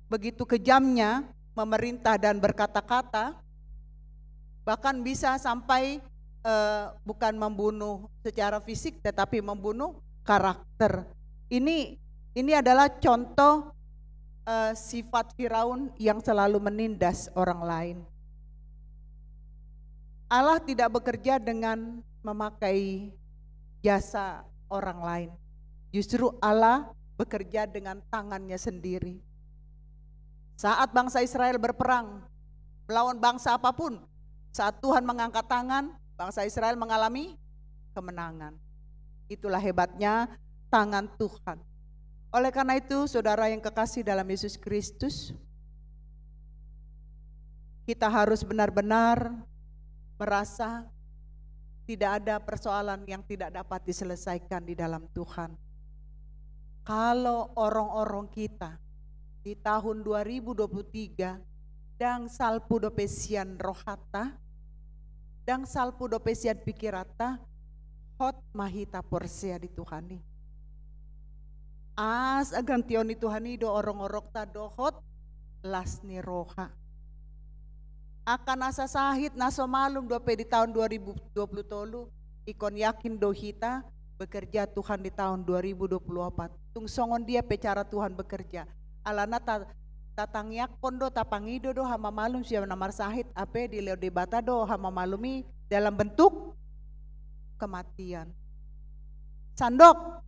begitu kejamnya memerintah dan berkata-kata, bahkan bisa sampai, eh, bukan membunuh secara fisik, tetapi membunuh karakter. Ini, ini adalah contoh, eh, sifat Firaun yang selalu menindas orang lain. Allah tidak bekerja dengan memakai jasa orang lain. Justru Allah bekerja dengan tangan-Nya sendiri. Saat bangsa Israel berperang melawan bangsa apapun, saat Tuhan mengangkat tangan, bangsa Israel mengalami kemenangan. Itulah hebatnya tangan Tuhan. Oleh karena itu, saudara yang kekasih dalam Yesus Kristus, kita harus benar-benar merasa tidak ada persoalan yang tidak dapat diselesaikan di dalam Tuhan. Kalau orong-orong kita di tahun dua ribu dua puluh tiga, ndang salpu dope sian rohanta, ndang salpu dope sian pikiranta, hot ma hita porsea di Tuhan i. Asa gantion ni Tuhan i do orong-orongta dohot las ni roha. Angka na sasahit na so malum dope di tahun dua ribu dua puluh tolu, ingkon yakin do hita bekerja Tuhan di tahun dua ribu dua puluh empat. Tung songon dia pe cara Tuhan bekerja. Alana ta-, tatangiangkon do, tapangido do hamamalum sian na marsahit, hape dilehon Debata do hamamalum i dalam bentuk kematian. Sandok,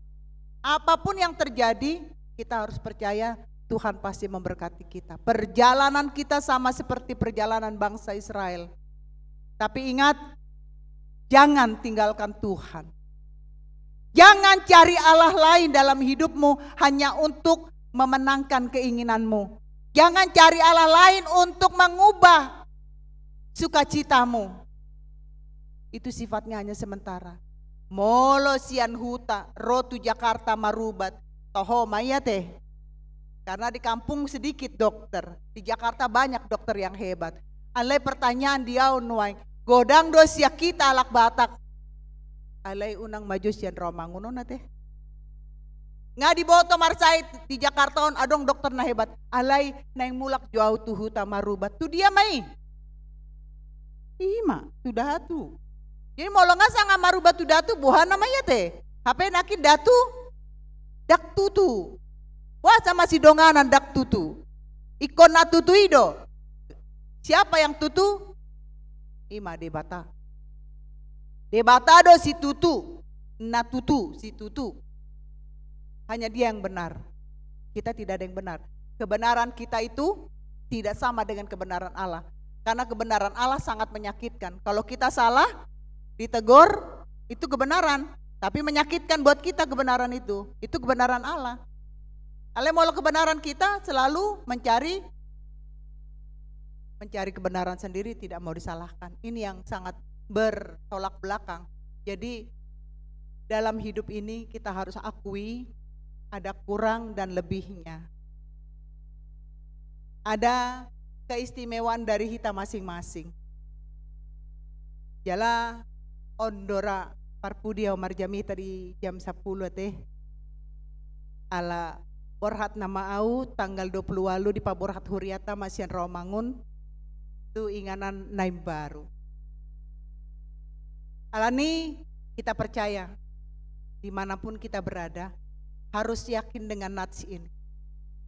apapun yang terjadi, kita harus percaya Tuhan pasti memberkati kita. Perjalanan kita sama seperti perjalanan bangsa Israel. Tapi ingat, jangan tinggalkan Tuhan. Jangan cari Allah lain dalam hidupmu hanya untuk memenangkan keinginanmu. Jangan cari Allah lain untuk mengubah sukacitamu. Itu sifatnya hanya sementara. Molo sian huta ro tu Jakarta marubat, toho ma i ate. Karena di kampung sedikit dokter, di Jakarta banyak dokter yang hebat. Alai pertanyaan di au nuaeng, godang do sian hita halak Batak? Alai unang ma jo sian Romangun on ate. Nga diboto marsahit di Jakarta on adong dokter na hebat. Alai naeng mulak jo au tu huta marubat. Tu dia ma i? Ima, tu datu. Jadi molo nga sanga marubat tu datu, boha nama i ate? Hape nangkin datu ndang tutu. Boasa ma sidonganan ndang tutu? Ingkon na tutu i do. Siapa yang tutu? Ima Debata. Debata do situtu, na tutu, situtu. Hanya Dia yang benar. Kita tidak ada yang benar. Kebenaran kita itu tidak sama dengan kebenaran Allah. Karena kebenaran Allah sangat menyakitkan. Kalau kita salah, ditegur, itu kebenaran. Tapi menyakitkan buat kita kebenaran itu. Itu kebenaran Allah. Alai molo kebenaran kita selalu mencari mencari kebenaran sendiri, tidak mau disalahkan. Ini yang sangat bertolak belakang. Jadi dalam hidup ini kita harus akui ada kurang dan lebihnya. Ada keistimewaan dari hita masing-masing. Jala on do ra parpudi au marjamita di jam sampulu ate. Ala borhat nama au tanggal dua puluh walu dipaborhat huriata ma sian Rawamangun tu inganan na imbaru. Alani kita percaya, dimanapun kita berada, harus yakin dengan nats ini.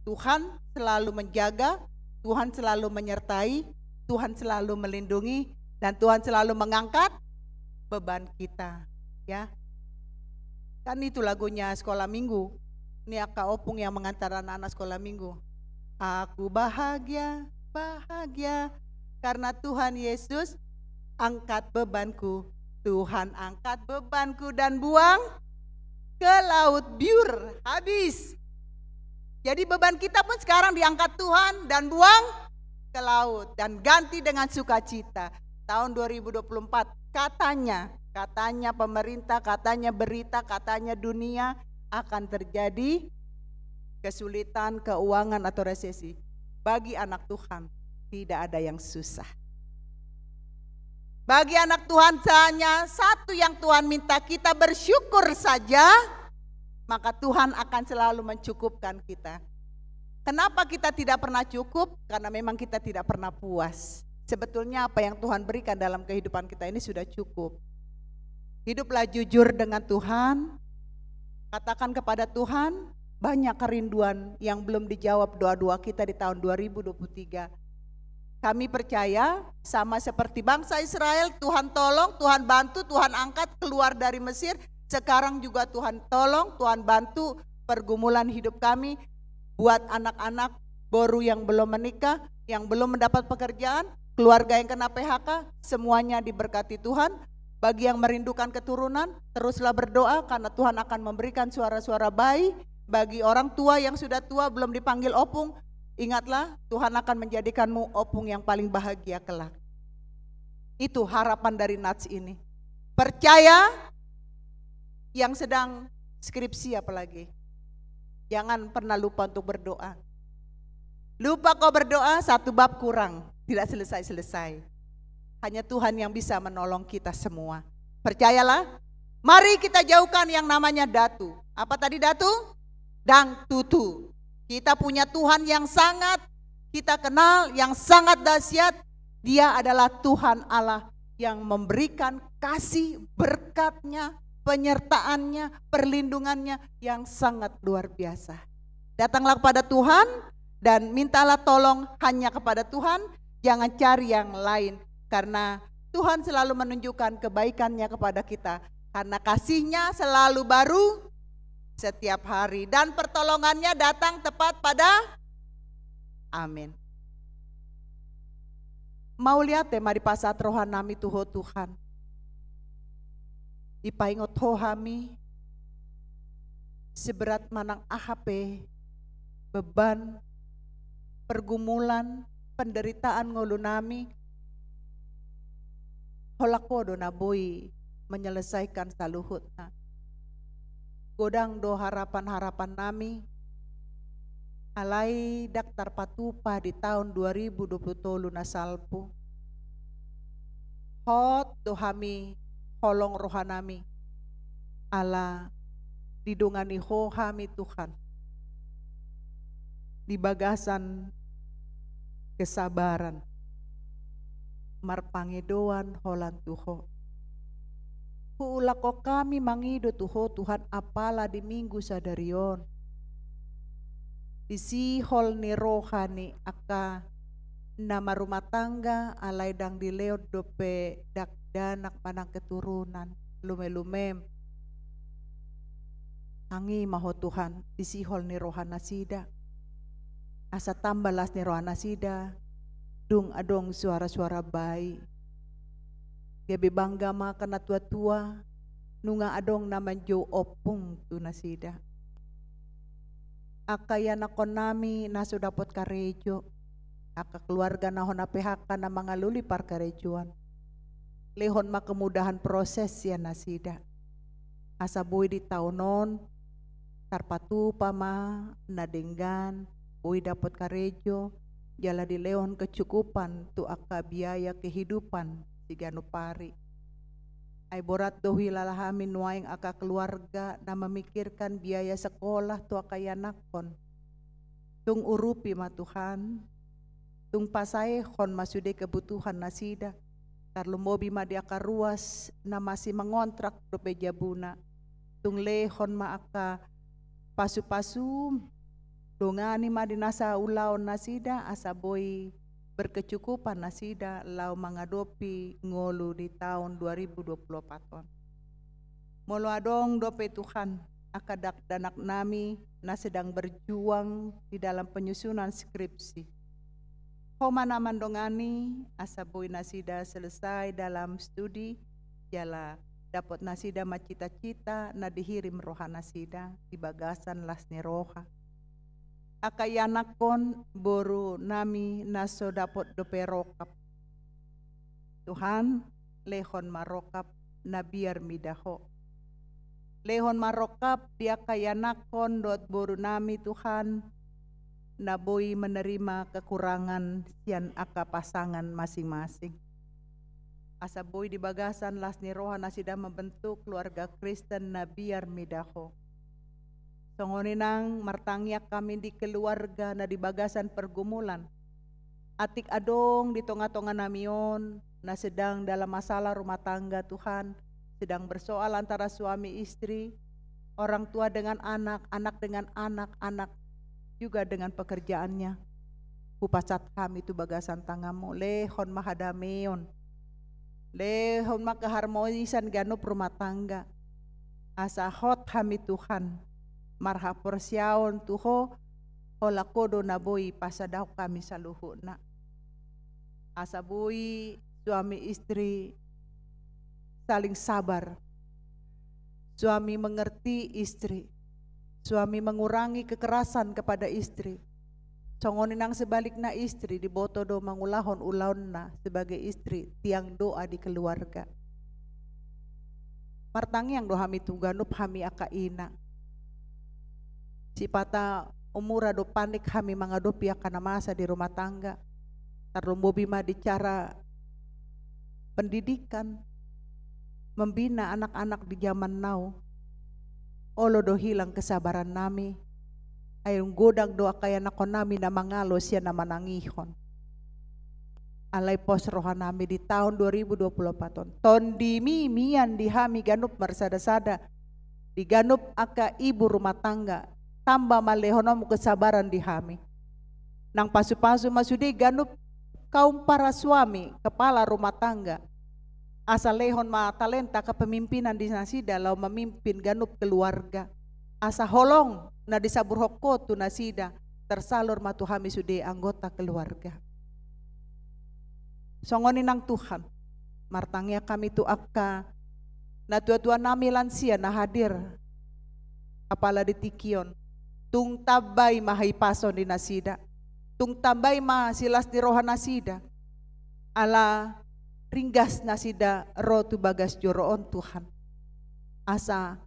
Tuhan selalu menjaga, Tuhan selalu menyertai, Tuhan selalu melindungi, dan Tuhan selalu mengangkat beban kita. Ya, kan itu lagunya sekolah minggu. Ini angka opung yang mengantar anak-anak sekolah minggu. Aku bahagia, bahagia, karena Tuhan Yesus angkat bebanku. Tuhan angkat bebanku dan buang ke laut biur, habis. Jadi beban kita pun sekarang diangkat Tuhan dan buang ke laut dan ganti dengan sukacita. Tahun dua ribu dua puluh empat katanya, katanya pemerintah, katanya berita, katanya dunia akan terjadi kesulitan keuangan atau resesi. Bagi anak Tuhan, tidak ada yang susah. Bagi anak Tuhan, hanya satu yang Tuhan minta, kita bersyukur saja, maka Tuhan akan selalu mencukupkan kita. Kenapa kita tidak pernah cukup? Karena memang kita tidak pernah puas. Sebetulnya apa yang Tuhan berikan dalam kehidupan kita ini sudah cukup. Hiduplah jujur dengan Tuhan. Katakan kepada Tuhan, banyak kerinduan yang belum dijawab doa-doa kita di tahun dua ribu dua puluh tiga. Kami percaya, sama seperti bangsa Israel, Tuhan tolong, Tuhan bantu, Tuhan angkat keluar dari Mesir. Sekarang juga Tuhan tolong, Tuhan bantu pergumulan hidup kami. Buat anak-anak, boru yang belum menikah, yang belum mendapat pekerjaan, keluarga yang kena P H K, semuanya diberkati Tuhan. Bagi yang merindukan keturunan, teruslah berdoa karena Tuhan akan memberikan suara-suara bayi. Bagi orang tua yang sudah tua, belum dipanggil opung, ingatlah, Tuhan akan menjadikanmu opung yang paling bahagia kelak. Itu harapan dari nats ini. Percaya, yang sedang skripsi apalagi, jangan pernah lupa untuk berdoa. Lupa kau berdoa, satu bab kurang, tidak selesai-selesai. Hanya Tuhan yang bisa menolong kita semua. Percayalah, mari kita jauhkan yang namanya datu. Apa tadi datu? Dang tutu. Kita punya Tuhan yang sangat kita kenal, yang sangat dahsyat. Dia adalah Tuhan Allah yang memberikan kasih, berkat-Nya, penyertaan-Nya, perlindungan-Nya yang sangat luar biasa. Datanglah kepada Tuhan dan mintalah tolong hanya kepada Tuhan, jangan cari yang lain. Karena Tuhan selalu menunjukkan kebaikan-Nya kepada kita. Karena kasih-Nya selalu baru setiap hari. Dan pertolongan-Nya datang tepat pada. Amin. Mauliate ma dipasahat roha nami tu Ho Tuhan. Dipaingot Ho hami, seberat manang aha pe beban, pergumulan, penderitaan ngolu nami, holan Ho do na boi menyelesaikan saluhutna. Godang do harapan-harapan nami, alai ndang tarpatupa di taon dua ribu dua puluh tolu na salpu. Hot do hami holong roha nami, ala didongani Ho hami Tuhan di bagasan kesabaran, marpangidoan holan tu Ho. Huulakhon hami mangido tu Ho Tuhan, apala di Minggu sadari on, di sihol ni roha ni angka na marrumah tangga, alai ndang dilehon dope dakdanak manang keturunan, lume-lumem. Tangi ma Ho Tuhan, di sihol ni roha nasida. Asa tamba las ni roha nasida, dung adong suara-suara bayi. Gabe bangga ma angka na tua-tua, nunga adong na manjou ompung tu nasida. Angka ianakhon nami na so dapot karejo, angka keluarga na hona P H K na mangalului parkarejoan. Lehon ma kemudahan proses sian nasida. Asa boi di taon on, tarpatupa ma na denggan, boi dapot karejo, jala dilehon kecukupan tu angka biaya kehidupan siganup ari. Ai borat do huhilala hami nuaeng angka keluarga na memikirkan biaya sekolah tu angka ianakhon. Tung urupi ma Tuhan, tung pasaehon ma sude kebutuhan nasida, tarlumobi ma di angka ruas na masih mengontrak dope jabuna. Tung lehon ma angka pasu-pasu, dongani ma di nasa ulaon nasida, asa boi berkecukupan nasida laho mangadopi ngolu di taon dua ribu dua puluh opat on. Molo adong dope Tuhan, angka dakdanak nami na sedang berjuang di dalam penyusunan skripsi. Ho ma na mandongani, asa boi nasida selesai dalam studi, jala dapot nasida ma cita-cita na dihirim roha nasida di bagasan las ni roha. Angka ianakhon boru nami na so dapot dope rokap. Tuhan, lehon ma rokap na biar mida Ho. Lehon ma rokap di angka ianakhon dohot boru nami Tuhan, na boi menerima kekurangan sian angka pasangan masing-masing. Asa boi di bagasan las ni roha nasida membentuk keluarga Kristen na biar mida Ho. Songon i nang martangiang hami di keluarga na di bagasan pergumulan. Atik adong di tonga-tonga nami on, na sedang dalam masalah rumah tangga Tuhan, sedang bersoal antara suami istri, orang tua dengan anak, anak dengan anak, anak juga dengan pekerjaannya. Hupasahat hami tu bagasan tanganmu, lehon ma hadameon. Lehon ma keharmonisan ganup rumah tangga. Asa hot hami Tuhan, marhaporseaon tu Ho, holan Ho do na boi pasadahon hami saluhutna. Asa boi suami istri saling sabar. Suami mengerti istri. Suami mengurangi kekerasan kepada istri. Songon i nang sebalikna istri diboto do mangulahon ulaonna sebagai istri tiang doa di keluarga. Martangiang do hami tu ganup hami angka ina. Sipata umura do panik hami mangadopi angka na masa di rumah tangga. Tarlumobi ma di cara pendidikan, membina anak-anak di zaman now. Olo do hilang kesabaran nami. Ai godang do angka ianakhon nami na mangalo sian na manangihon. Alai pos roha nami di taon dua ribu dua puluh opat on. Tondimi mian di hami ganup marsada-sada. Di ganup angka ibu rumah tangga. Tamba ma lehononmu kesabaran di hami. Nang pasu-pasu ma sude ganup kaum para suami, kepala rumah tangga. Asa lehon ma talenta kepemimpinan di nasida laho memimpin ganup keluarga. Asa holong na disaburhon Ho tu nasida, tersalur ma tu hami sude anggota keluarga. Songon i nang Tuhan, martangiang hami tu angka natua-tua nami lansia na hadir, apala di tingki on, tung tambai ma hahipason di nasida, tung tambai ma silas ni roha nasida, ala ringgas nasida ro tu bagas joro on Tuhan. Asa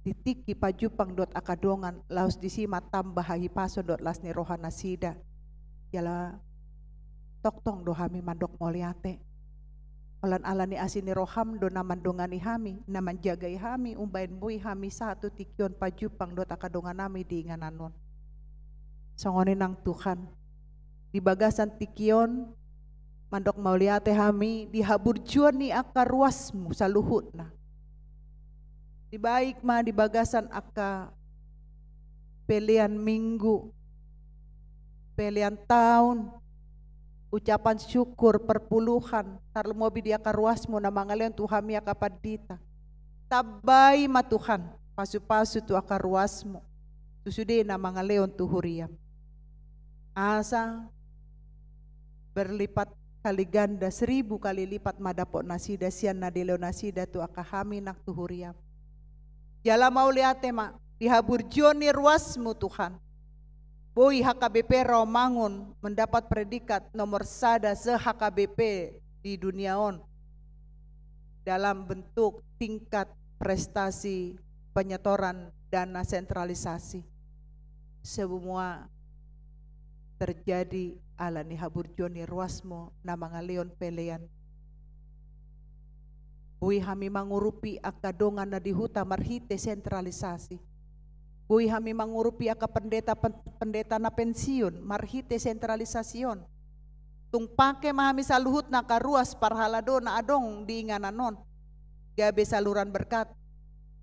di tingki pajumpang dohot angka dongan, laos disi ma tamba hahipason dohot las ni roha nasida. Jala tongtong do hami mandok mauliate. Holan ala ni asi ni roham do na mandongani hami, na manjagai hami, umbahen boi hami sahat tu tingki on pajumpang dohot angka dongan nami di inganan on. Songon i nang Tuhan, di bagasan tingki on, mandok mauliate hami di haburjuon ni angka ruasmu saluhutna. Di baik ma di bagasan angka pelean minggu, pelean taon, ucapan syukur, perpuluhan, tarlumobi di angka ruasmu na mangalehon tu hami angka pandita. Tambai ma Tuhan, pasu-pasu tu angka ruasmu, tu sude na mangalehon tu huriam. Asa berlipat kali ganda, seribu kali lipat ma dapot nasida sian na dilehon nasida tu angka hami nang tu huriam. Jala mauliate ma di haburjuon ni ruasmu Tuhan. Boi H K B P Rawamangun mendapat predikat nomor sada se-H K B P di dunia on dalam bentuk tingkat prestasi penyetoran dana sentralisasi. Semua terjadi ala ni haburjuon ni ruasmu na mangalehon pelean. Boi hami mangurupi angka dongan na di huta marhite sentralisasi. Boi hami mangurupi angka pendeta, pen-, pendeta na pensiun marhite sentralisasi on. Tung pake ma hami saluhutna angka ruas parhalado na adong di inganan on, gabe saluran berkat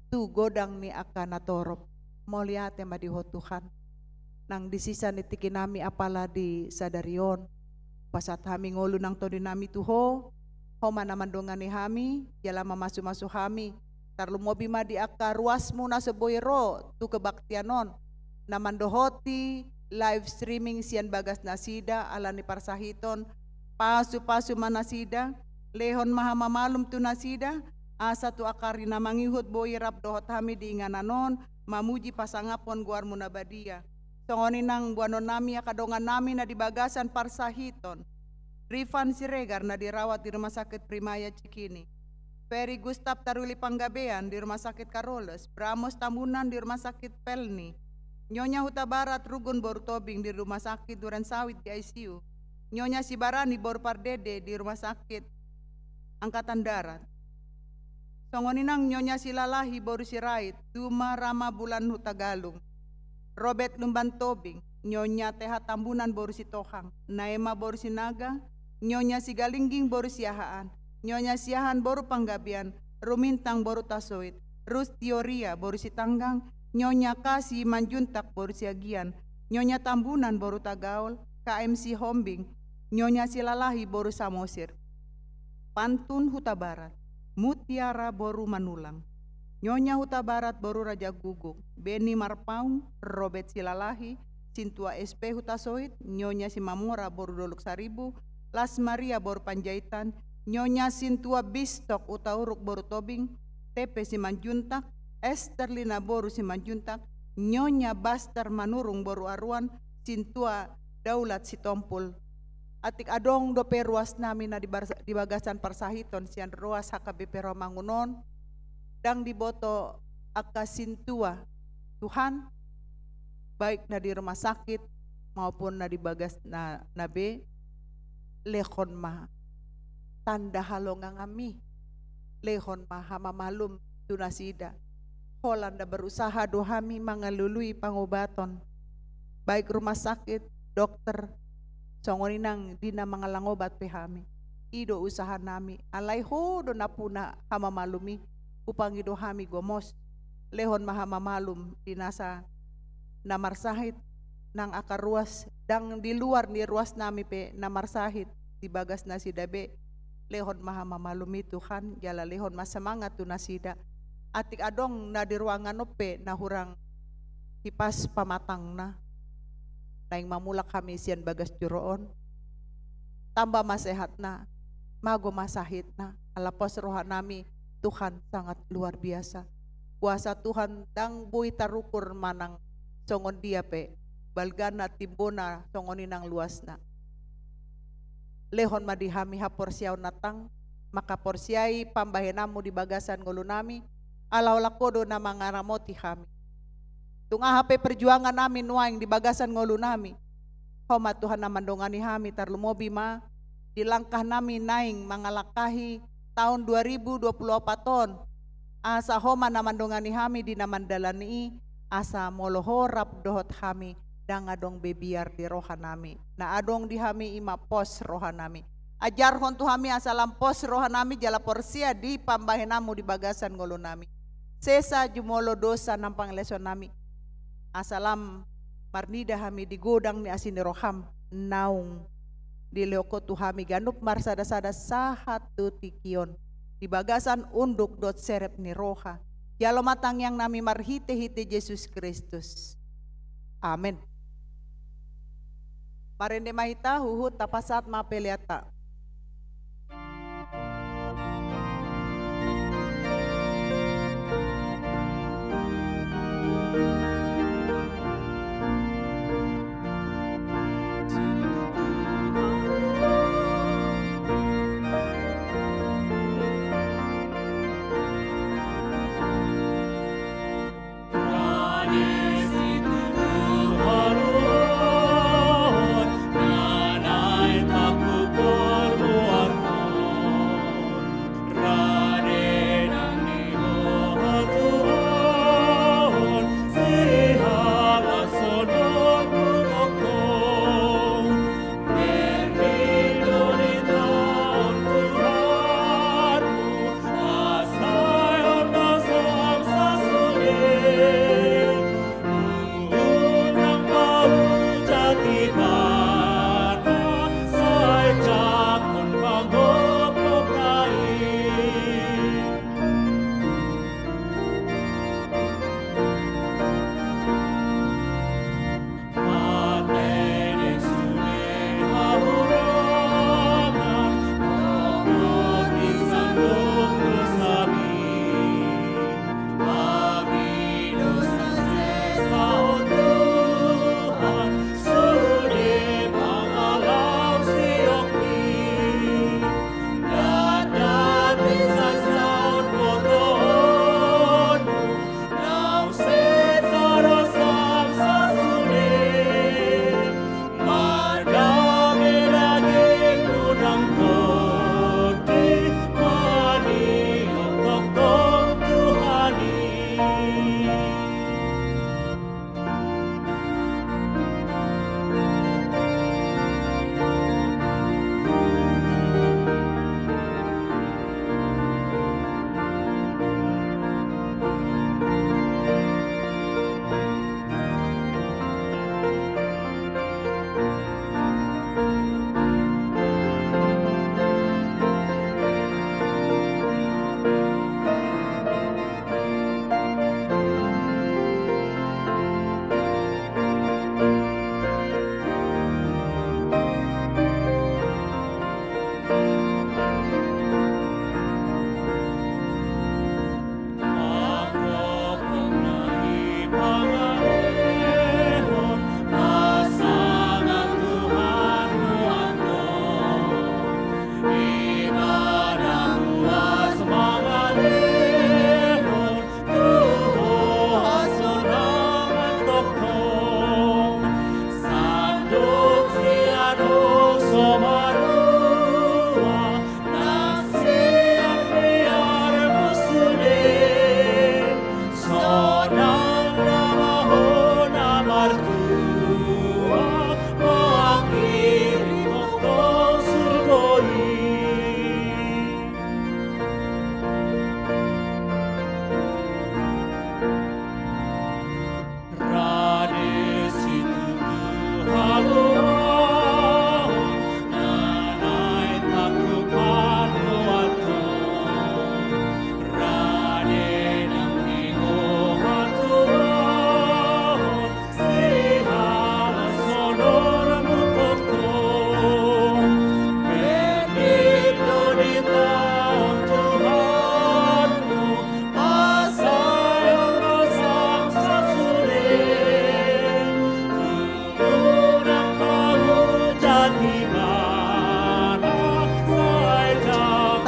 tu godang ni angka na torop. Mauliate ma di Ho Tuhan. Nang di sisa ni tingki nami apala di sadari on, pasahat hami ngolu nang tondi nami tu Ho. Ho ma na mandongani hami jala mamasumasu hami, tarlumobi ma di angka ruasmu na so boi ro tu kebaktian on, na mandohoti live streaming sian bagas nasida ala ni parsahiton. Pasupasu ma nasida, lehon ma hamamalum tu nasida, asa tu angka ari na mangihut boi rap dohot hami di inganan on mamuji pasangaphon goarmu na badia. Songon i nang boanon nami angka dongan nami na di bagasan parsahiton. Rifan Siregar na dirawat di Rumah Sakit Primaya Cikini. Ferry Gustaf Taruli Panggabean di Rumah Sakit Carolus, Bramos Tambunan di Rumah Sakit Pelni, Nyonya Hutabarat Rugun boru Tobing di Rumah Sakit Duren Sawit di I C U, Nyonya Sibarani boru Pardede di Rumah Sakit Angkatan Darat. Songon i nang Nyonya Silalahi boru Sirait, Duma Rama Bulan Hutagalung, Robert Lumban Tobing, Nyonya Teha Tambunan boru Sitohang, Naema boru Sinaga, Nyonya Sigalingging boru Siahaan, Nyonya Siahaan boru Panggabean, Rumintang boru Tasoit, Rus Tioria boru Sitanggang, Nyonya Kasi Manjuntak boru Siagian, Nyonya Tambunan boru Tagaol, K M Sihombing, Nyonya Silalahi boru Samosir, Pantun Hutabarat, Mutiara boru Manulang, Nyonya Hutabarat boru Rajaguguk, Beni Marpaung, Robert Silalahi, Sintua S P Hutasoit, Nyonya Simamora boru Dolok Saribu, Las Maria boru Panjaitan, Nyonya Sintua Bistok Hutauruk boru Tobing, T P Simanjuntak, Esterlina boru Simanjuntak, Nyonya Baster Manurung boru Aruan, Sintua Daulat Sitompul. Atik adong dope ruas nami na di bar-, di bagasan parsahiton sian ruas H K B P Romangun on, ndang diboto angka sintua Tuhan, baik na di rumah sakit maupun na di bagas na, na be, lehon ma tanda halonganganmi, lehon ma hamamalum tu nasida. Holan nda berusaha do hami mangalului pangobaton, baik rumah sakit, dokter, songon i nang di na mangalang obat pe hami. I do usaha nami, alai Ho do nampuna hamamalum i, hupangido hami gomos, lehon ma hamamalum di nasa na marsahit, nang angka ruas, ndang di luar ni ruas nami pe na marsahit, di bagas nasida be, lehon ma hamamalum i Tuhan, jala lehon ma semangat tu nasida. Atik adong na di ruangan on pe na hurang hipas pamatangna, naeng mamulak hami sian bagas joro on, tamba ma sehatna, mago ma sahitna, ala pos roha nami, Tuhan sangat luar biasa. Kuasa Tuhan ndang boi tarukur manang songon dia pe, balgana, timbona, songon i nang luasna. Lehon ma di hami haporseaon na tang, mangkaporseai pambahenanmu di bagasan ngolu nami, ala holan Ho do na mangaramoti hami. Tung aha pe perjuangan nami nuaeng di bagasan ngolu nami, Ho ma Tuhan na mandongani hami, tarlumobi ma di langkah nami naeng mangalangkahi taon dua ribu dua puluh opat on, asa Ho ma na mandongani hami di na mandalani i, asa molo Ho rap dohot hami, ndang adong be biar di roha nami. Na adong di hami i ma pos roha nami. Ajarhon tu hami asa lam pos roha nami jala porsea di pambahenanmu di bagasan ngolu nami. Sesa jumolo dosa nang pangalaosion nami, asa lam marnida hami di godang ni asi ni roham naung dilehon Ho tu hami ganup marsadasada sahat tu tingki on, di bagasan unduk dohot serep ni roha. Jalo ma tangiang nami marhitehite Jesus Kristus. Amen. Marende ma hita, huhut tapasahat ma peleanta.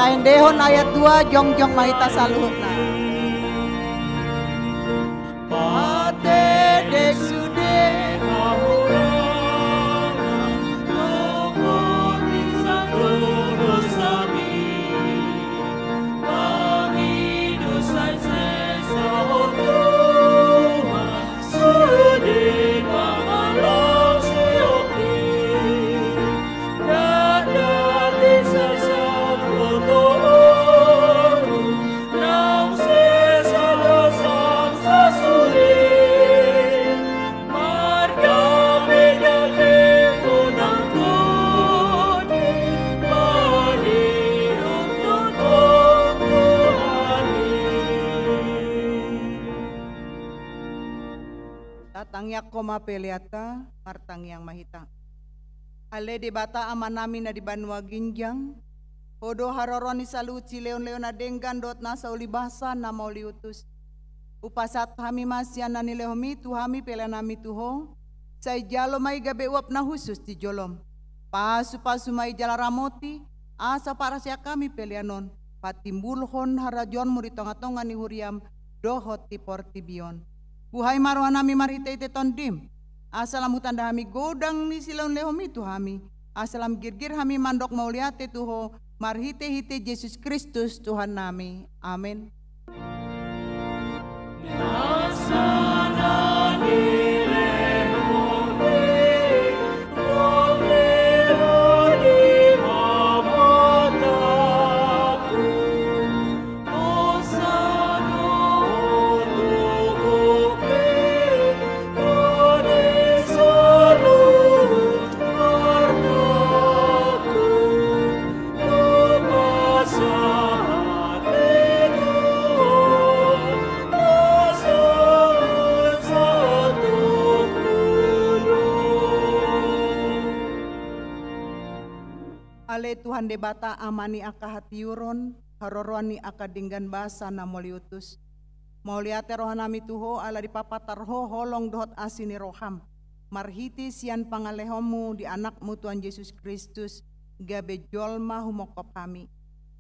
Endehon ayat dua, jongjong ma hita saluhutna. Patendek sude hahurangan, tongon di sandok dosami, pangido sai sesa ho Tuhan. Sude pangalaosion i, dakdanak di sasabotoonmu, naung sesa do sangsa sude. Mardame damemu nang tondimuna, paneonhon Tuhan i. Tatangiangkon ma peleanta, martangiang ma hita. Ale Debata Amanami na di banua ginjang, Ho do haroroan ni saluhut silehonlehon na denggan dohot nasa ulibasa na mauliutus. Hupasahat hami ma sian na nilehonMi tu hami peleanami tu Ho, sai jalo ma i gabe uap na hushus di joloM. Pasupasu ma i jala ramoti, asa huparsaehon hami pelean on patimbulhon harajaonMu di tongatonga ni huriaM dohot di portibi on. Buhai ma rohanami marhitehite TondiM, asa lam hutanda hami godang ni silehonlehonMi tu hami, asa lam girgir hami mandok mauliate tu Ho, marhitehite Jesus Kristus Tuhannami. Amen. Ale Tuhan Debata, Ama ni angka hatiuron, haroroan ni angka denggan basa na mauliutus. Mauliate rohanami tu Ho ala dipapatar Ho holong dohot asi ni rohaM, marhite sian pangalehonMu di AnakMu Tuhan Jesus Kristus, gabe jolma humongkop hami.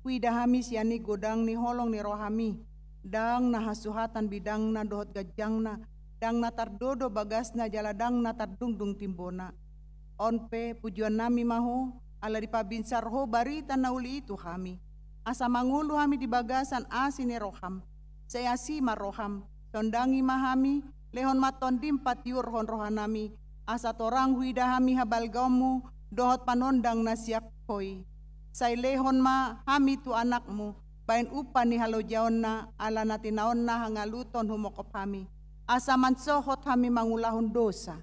Huida hami sian i godang ni holong ni rohaMi, ndang na hasuhatan bidangna dohot ganjangna, ndang na tardodo bagasna jala ndang na tardungdung timbona. On pe pujionnami ma Ho, ala dipabinsar Ho barita na uli i tu hami, asa mangolu hami di bagasan asi ni rohaM. Sai asi ma rohaM, sondangi ma hami, lehon ma TondiM patiurhon rohanami, asa torang huida hami habalgaonMu dohot panondang na sian Ho i. Sai lehon ma hami tu AnakMu, baen upa ni halojaonna, ala na tinaonna hangaluton humongkop hami, asa mansohot hami mangulahon dosa,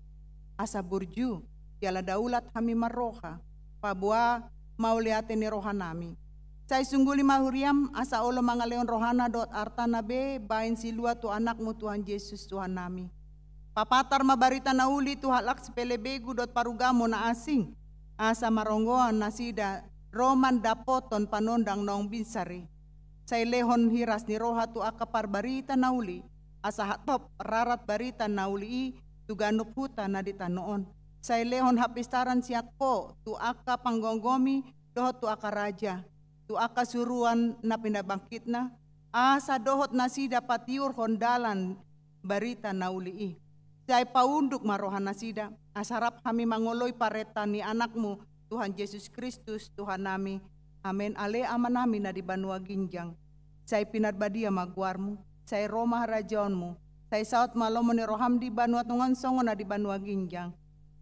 asa burju jala daulat hami marroha, paboa mauliate ni rohanami. Sai sungguli ma huriaM, asa olo mangalehon rohana dohot artana be baen silua tu AnakMu Tuhan Jesus Tuhannami. Papatar ma barita na uli tu halak sipelebegu dohot parugamo na asing, asa maronggoan nasida ro mandapothon panondang naung binsar i. Sai lehon hiras ni roha tu angka parbarita na uli, asa hatop rarat barita na uli i tu ganup huta na di tano on. Sai lehon hapistaran sian Ho tu angka panggomgomi dohot tu angka raja, tu angka suruan na pinabangkitna, asa dohot nasida patiurhon dalan barita na uli i. Sai paunduk ma rohanasida, asa rap hami mangoloi parenta ni AnakMu, Tuhan Jesus Kristus, Tuhannami. Amen. Ale Amanami na di banua ginjang, sai pinarbadia ma goarMu, sai ro ma harajaonMu, sai saut ma lomo ni rohaM di banua tonga on songon na di banua ginjang.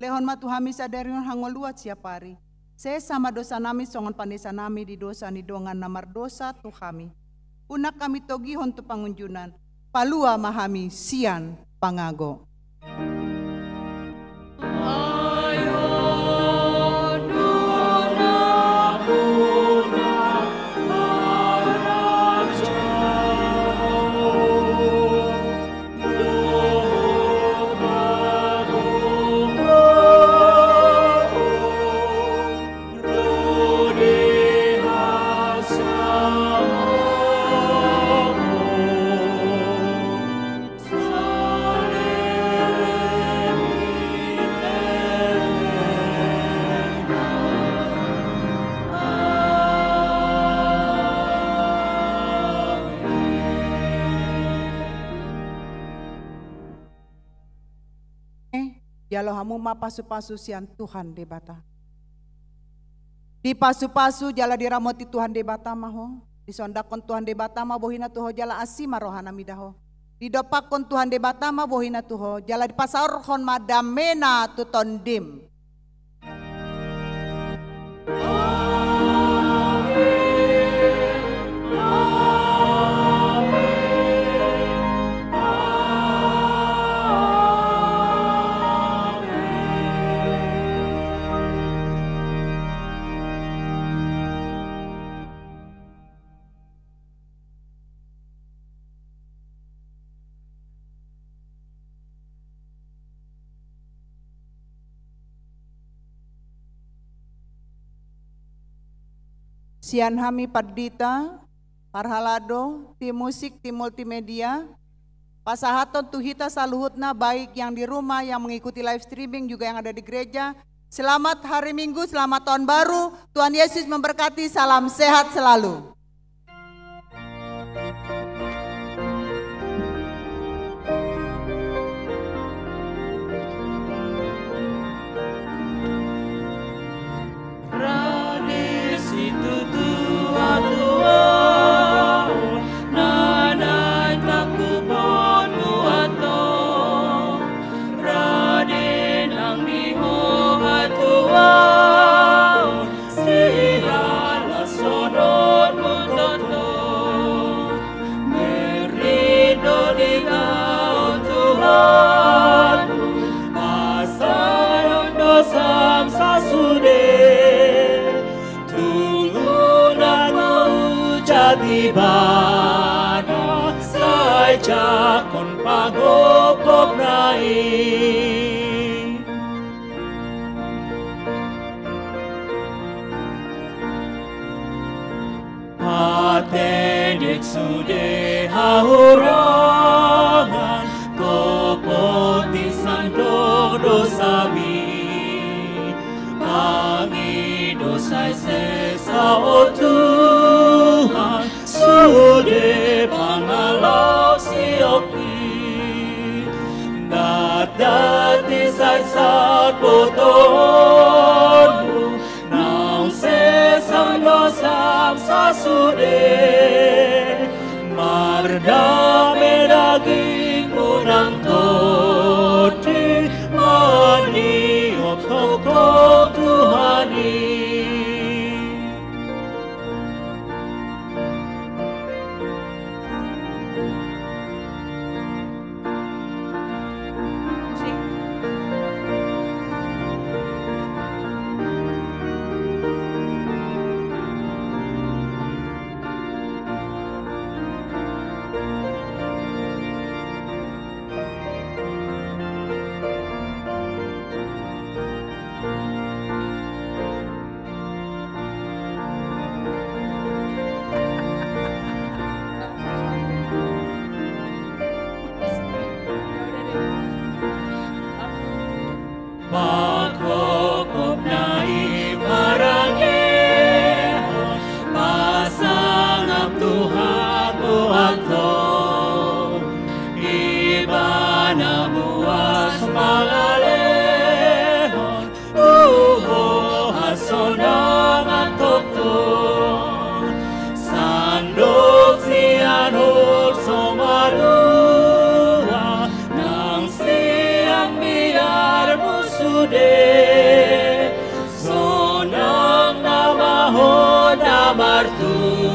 Lehon ma tu hami sadari on hangoluan siapari. Sesa ma dosanami songon panesanami di dosa ni dongan na mardosa tu hami. Unang hami togihon tu pangunjunan, palua ma hami sian pangago. Jalo hamu ma pasu-pasu sian Tuhan Debata. Dipasupasu jala diramoti Tuhan Debata ma ho, disondangkon Tuhan Debata ma bohina tu ho jala asi ma rohana mida ho. Didompakkon Tuhan Debata ma bohina tu ho jala dipasaorhon ma damena tu tondim. Sian hami pandita, parhalado, tim musik, tim multimedia, pasahathon tu hita saluhutna, baik yang di rumah, yang mengikuti live streaming, juga yang ada di gereja. Selamat hari Minggu, selamat tahun baru. Tuhan Yesus memberkati, salam sehat selalu. Rade situtu atua, na naeng tangkuponmu antong. Rade nang di ho atua, siala sononmu tongtong. Berlindung di Ho Tuhanku, pasahat dosam sasude. Tunggu nang huhut Ibana, sai jangkon panghophopna i. Patedek sude hahurangan, topoti sandok dosami. Pangido sai sesa, o Tuhan, sude pangalaosion i. Datati sai sahat botoonmu, naung sesa dosam sasude. Mardame dagingmu nang tondi, maniop tongtong Tuhan i. Panghophopna i parangehon, pasangap Tuhan buathon. Ibana buas mangalehon tu ho hasonangan tongtong. Sandok sian holso malua, nang sian biarmu sude. Sonang nama ho na martua.